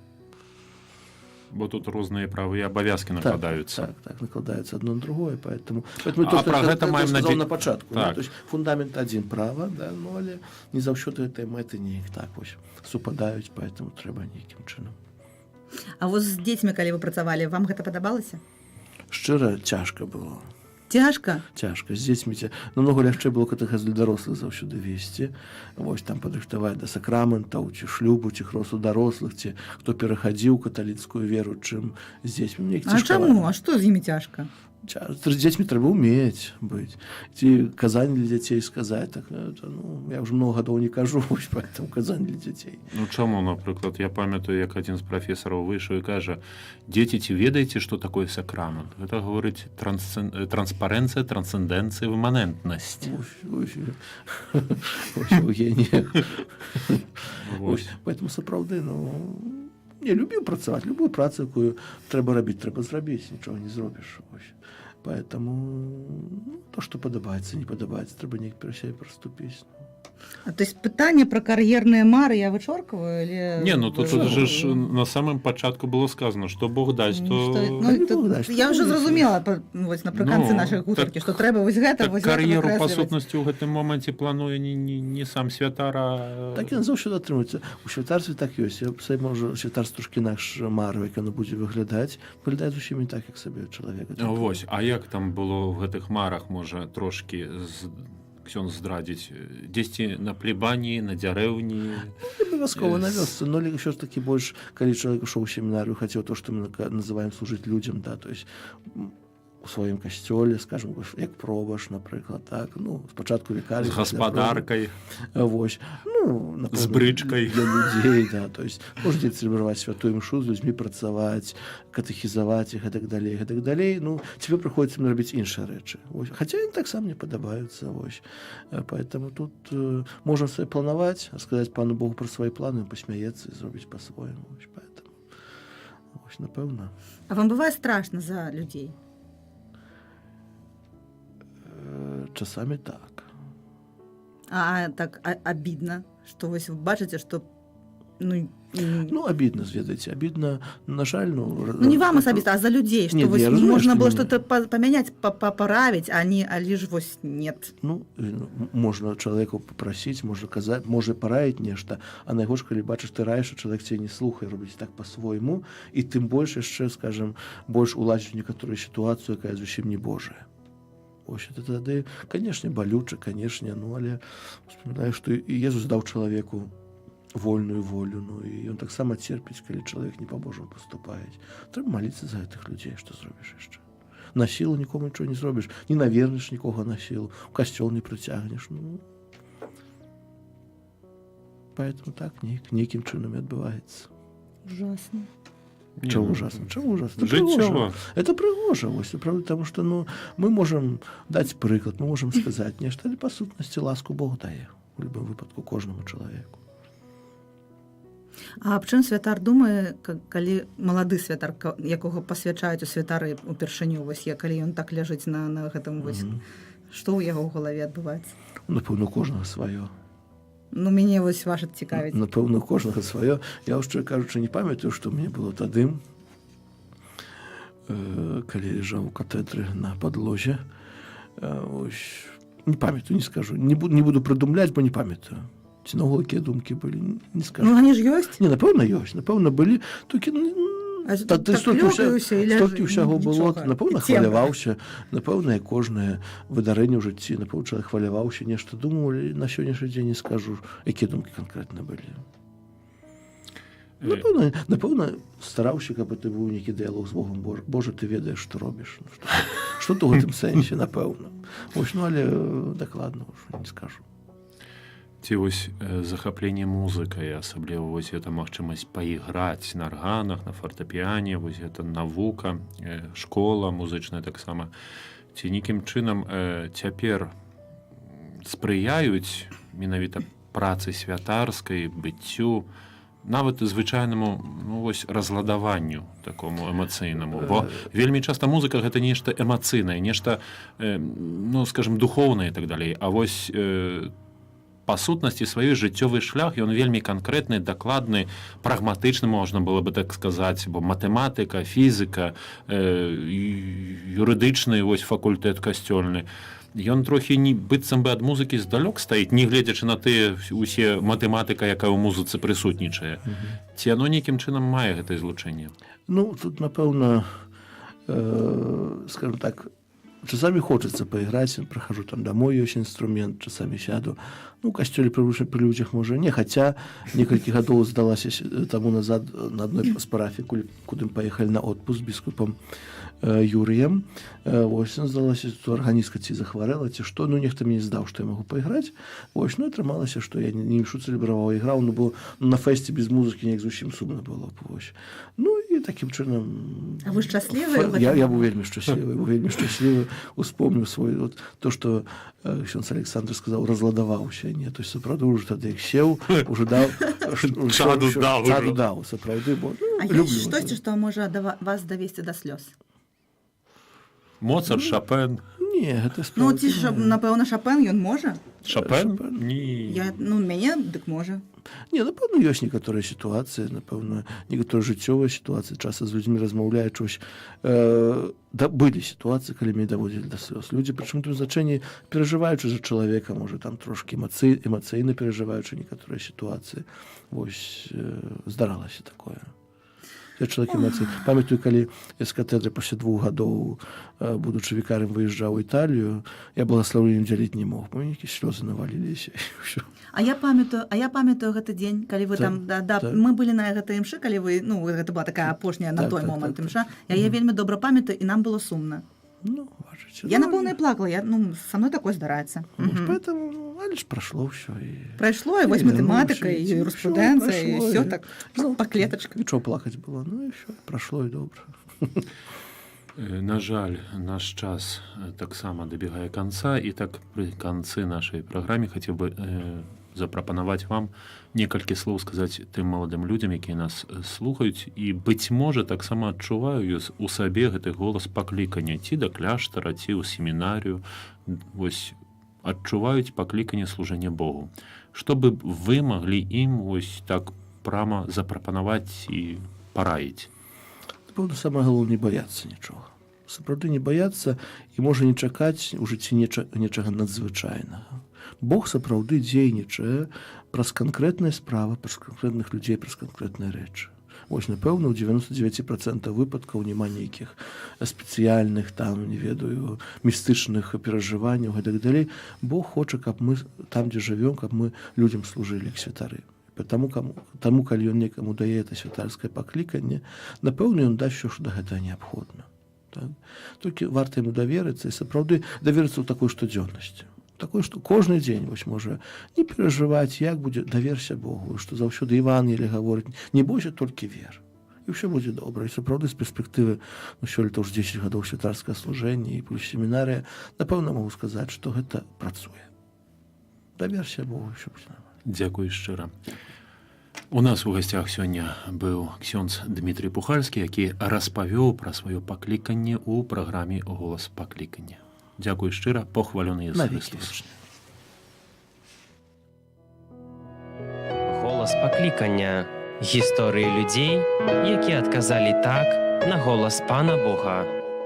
Бо тут розныя правы і абавязкі накладаюцца. Так, накладаюцца одно на другое, поэтому А то, што пра я гэта маем сказаў на пачатку, Так. да, то есть фундамент адзін права, да, ну, але не заўсёды гэтыя мэты неяк так вось супадаюць, поэтому трэба нейкім чынам. А вось з дзецьмі, калі вы працавалі, вам гэта падабалася? Шчыра, цяжка было. Цяжка? Цяжка з дзецьмі, намного лягчэй было катэхез для дарослых заўсёды весці, вось там падрыхтаваць да сакраментаў, ці шлюбу, ці хросту дарослых, ці хто перахадзіў каталіцкую веру, чым з дзецьмі. Мне А цяжкавата. чаму? А што з імі цяжка? З дзецьмі трэба ўмець быць, ці казанне для дзяцей сказаць, так, это, ну, я уже много гадоў не кажу, вось, поэтому казанне для дзяцей. Ну чаму, напрыклад, я памятаю, як адзін з прафесараў выйшаў і кажа: «Дзеці, ці ведаеце, што такое сакрамент? Гэта, гаворыць, транспарэнцыя, трансцэндэнцыя, іманентнасць». Вось, вось, вось, Евгений. Вось. Вось, поэтому сапраўды, ну, не любіў працаваць, любую працу, якую трэба рабіць, трэба зрабіць, нічога не зробіш. Вось. Поэтому, ну, то, што падабаецца, не падабаецца, трэба неяк пра сябе праступіць. Ну. А, то есть пытанне пра кар'ерныя мары я вычоркваю или Не, ну тут, вы- тут же ж на самым пачатку было сказано, што Бог дасць, то Што, ну, Калі тут Бог дасць, я то ўжо будзе. зразумела вось напрыканцы Ну, нашай гутаркі, так- што трэба вось гэта, так вось гэта кар'еру па выкрэсліваць. сутнасці ў гэтым моманце плануе не сам святар, а Так яно заўсёды атрымаецца. У святарстве так ёсць. Я сабе можа святарство трошкі інакш мару, як яно будзе выглядаць, выглядае зусім не так, як сабе чалавек. Вось, а як там было в гэтых марах, можа, трошкі ксёндз здрадзіць, дзесьці на плебаніі, на дзярэўні? Абавязкова на вёсцы, но ўсё ж таки больш, калі чалавек ішоў у семінарыю, хацеў то, што мы называем служыць людзям, да, то есть у сваім касцёле, скажем, як пробаш, напрыклад, так, ну, спачатку вікарый, З пасля гаспадаркай. пробаш. Вось, ну, напэўна, З брычкай. для людзей, да, то есть можете цэлебраваць святую імшу, з людзьмі працаваць, катэхізаваць іх і так далей, і так далей. Ну, тебе прыходзіцца рабіць іншыя рэчы. Вось. Хаця яны таксама мне падабаюцца, вось. Поэтому тут можна сабе планаваць, сказаць пану Богу пра свае планы, пасмяецца і зробіць па-свойму. Вось, поэтому, вось, напэўна. А вам бывае страшна за людзей? Часамі так. А так обидно, что вось вы бачыце, что ну, Ну, обидно, ведаеце, обидно, на жаль, ну... ну не вам асабіста, а за людзей, что Нет, вось я разумею, можна што было не- что-то памяняць, паправіць, а не, а лишь вось нет. Ну, можна чалавеку папрасіць, можна казаць, можа параіць нешта, а найгорш, калі бачыш, ты раіш, а чалавек цябе не слухае, робіць так па-свойму, і тым больш яшчэ, скажем, больш улазіць у некаторую сітуацыю, якая зусім не Божая. Ось это тады, канешне, балюча, канешне, ну, але успамінаю, што і Езус даў чалавеку вольную волю, ну, і ён таксама церпіць, калі чалавек не па-божаму паступае. Трэба маліцца за гэтых людзей, што зробіш яшчэ. На сілу нікому нічого не зробіш, не навернеш нікога на сілу, у касцёл не прыцягнеш. Ну, поэтому так нейкім чынам і адбываецца. Ужасно. Не, Чего ну, ужасно? Чего ужасно? Это Жыццёва. прыгожа. Это прыгожа, вось, правда, потому что, ну, мы можем даць прыклад, мы можем сказаць нешта, але па сутнасці ласку Бог дае у любым выпадку кожнаму чалавеку. А аб чым святар думае, калі малады святар, якога пасвячаюць у святары упершыню, вось я, калі ён так ляжыць на гэтым вось, што ў яго ў галаве адбываецца? Напэўна, у кожнага сваё. Ну, мяне вось ваша цікавіць. Напэўна, у кожнага сваё. Я ўшчыра кажучы, не памятаю, што мне было тады, калі ляжаў у катедры на падлозе. Ось, Не памятаю, не скажу, не буду прыдумляць, бо не памятаю, ці наогул якія думкі былі, не скажу. Ну, они ж ёсць. Не, напэўна, ёсць, напэўна, былі, толькі ну, А та, так столькі, лёг і ўсё, і ляжы, столькі ўсяго было, нічога. Напэўна, І цемра. хваляваўся, напэўна, як кожнае выдарэнне ў жыцці, напэўна, чалавек хваляваўся, нешта думаў, але на сённяшні дзень не скажу, якія думкі канкрэтна былі. Напэўна, стараўся, каб это быў нейкі дыялог з Богом. Божа, Божа, ты ведаеш, што робіш. Ну, што ў гэтым сэнсе, напэўна. Вось, ну, але дакладна ўжо не скажу. Ці вось захапленне музыкай, асабліва вось гэта магчымасць пайграць на арганах, на фартэпіяне, вось гэта навука, школа музычная таксама. Ці нейкім чынам цяпер спрыяюць менавіта працы святарскай, быццю, нават звычайнаму, ну, вось, разладаванню такому эмацыйнаму, бо вельмі часта музыка — гэта нешта эмацыйнае, нешта ну, скажем, духоўнае і так далей, а вось па сутнасці сваёй жыццёвы шлях ён вельмі канкрэтны, дакладны, прагматычны, можна было бы так сказаць, бо матэматыка, фізіка, юрыдычны вось факультэт касцёльны, ён трохі не быццам бы ад музыкі здалёк стаіць, не гледзячы на тыя усе матэматыка, якая ў музыцы прысутнічае. Ці яно нейкім чынам мае гэта злучэнне? Ну, тут, напэўна, скажем так, часамі хочацца пайграць, прыхожу там домой, ёсць інструмент, часамі сяду. Ну, у касцёле пры людзях можа не, хаця некалькі гадоў, здалася, таму назад на адной з парафій, куды мы паехалі на отпуск з біскупам Юрыем, вось, ну, здалася, што арганістка ці захварэла, ці што, ну, нехта мне здаў, што я магу пайграць. Вось, ну, атрымалася, што я не імшу цэлебраваў, іграў, ну, бо на фэсце без музыкі неяк зусім сумна было б, вось. Ну, і такім чынам. А вы шчаслівы ў Я, гэтым я быў вельмі шчаслівы, быў вельмі шчаслівы, успомніў свой вот, то, што ксёндз Александр сказаў, разладаваўся, не, то есть сапраўды ўжо тады як сеў, уже даў Чаду даў чаду ужо. Даў, сапраўды, бо ну, А люблю. ёсць штосьці, што можа вас давесці да слёз? Моцарт, Шапен? Не, гэта Ну, справа- ці ж, напэўна, Шапен ён можа. Шапен? Шопен? Не. Я, ну, мяне дык можа. Не, напэўна, ёсць некаторыя сітуацыі, напэўна, некаторыя жыццёвыя сітуацыі, часта з людзьмі размаўляючы, вось, да, былі сітуацыі, калі мяне даводзілі да слёз. Людзі, прычым у тым значэнні, перажываючы за чалавека, можа, там трошкі эмацыйна перажываючы некаторыя сітуацыі. Вось, здаралася такое. Я чалавек эмоцый. Памятаю, калі я з катедры пасля 2 гадоў, будучы вікарым, выязджаў у Італію, я благаслаўленнем дзяліць не мог. Бо нейкія слёзы наваліліся. І ўсё. А я памятаю гэты дзень, калі вы там, да, мы былі на гэтай імшы, калі вы, ну, гэта была такая апошняя на той момант імша. Я яе вельмі добра памятаю, і нам было сумна. Ну, бачыце. Я Ну, напэўна і плакала, я, ну, са мной такое здараецца. вось. Мгм. Поэтому, ну, але ж прайшло ўсё і Прайшло, і вось І матэматыка, вярнуўся, і і ўсё, юрыспрудэнцыя, і прайшло, ўсё так ну, па клетачках. Нічого плакаць было, ну і ўсё, прайшло, і добра. На жаль, наш час таксама дабегае канца, і так пры канцы нашай праграме хацеў бы запрапанаваць вам некалькі слоў сказаць тым маладым людзям, якія нас слухаюць і, быць можа, таксама адчуваюць у сабе гэты голас паклікання ці да кляштара, ці ў семінарыю, вось адчуваюць пакліканне служэння Богу. Што бы вы маглі ім вось так прама запрапанаваць і параіць? Напэўна, самае галоўнае — не баяцца нічога. Сапраўды не баяцца і, можа, не чакаць у жыцці нечага надзвычайнага. Бог сапраўды дзейнічае праз канкрэтныя справы, праз канкрэтных людзей, праз канкрэтныя рэчы. Вось, напэўна, ў 99% выпадкаў няма нейкіх спецыяльных там, не ведаю, містычных перажыванняў, гэтак далей. Бог хоча, каб мы там, дзе жывём, каб мы людзям служылі як святары. Таму, калі ён некаму дае это святарскае пакліканне, напэўна, ён дасць усё, што да гэтага неабходна. Так? Толькі варта яму даверыцца і сапраўды даверыцца ў такой штодзённасці. Такое, што кожны дзень вось можа не перажываць, як будзе, даверся Богу, што заўсёды Евангелие гаворыць: не бойся, толькі вер. І ўсё будзе добра. І сапраўды з перспектывы, ну, сёлета ўж 10 гадоў святарскага служэння і плюс семінарыя, напэўна, магу сказаць, што гэта працуе. Даверся Богу, ўсё будзе нармальна. Дзякуй шчыра. У нас у гасцях сёння быў ксёндз Дмітрый Пухальскі, які распавёў пра сваё пакліканне ў праграме «Голас паклікання». Дзякуй шчыра, похвалёны Езус Навекі Хрыстос. вечныя. Голас паклікання. Гісторыі людзей, якія адказалі так на голас Пана Бога.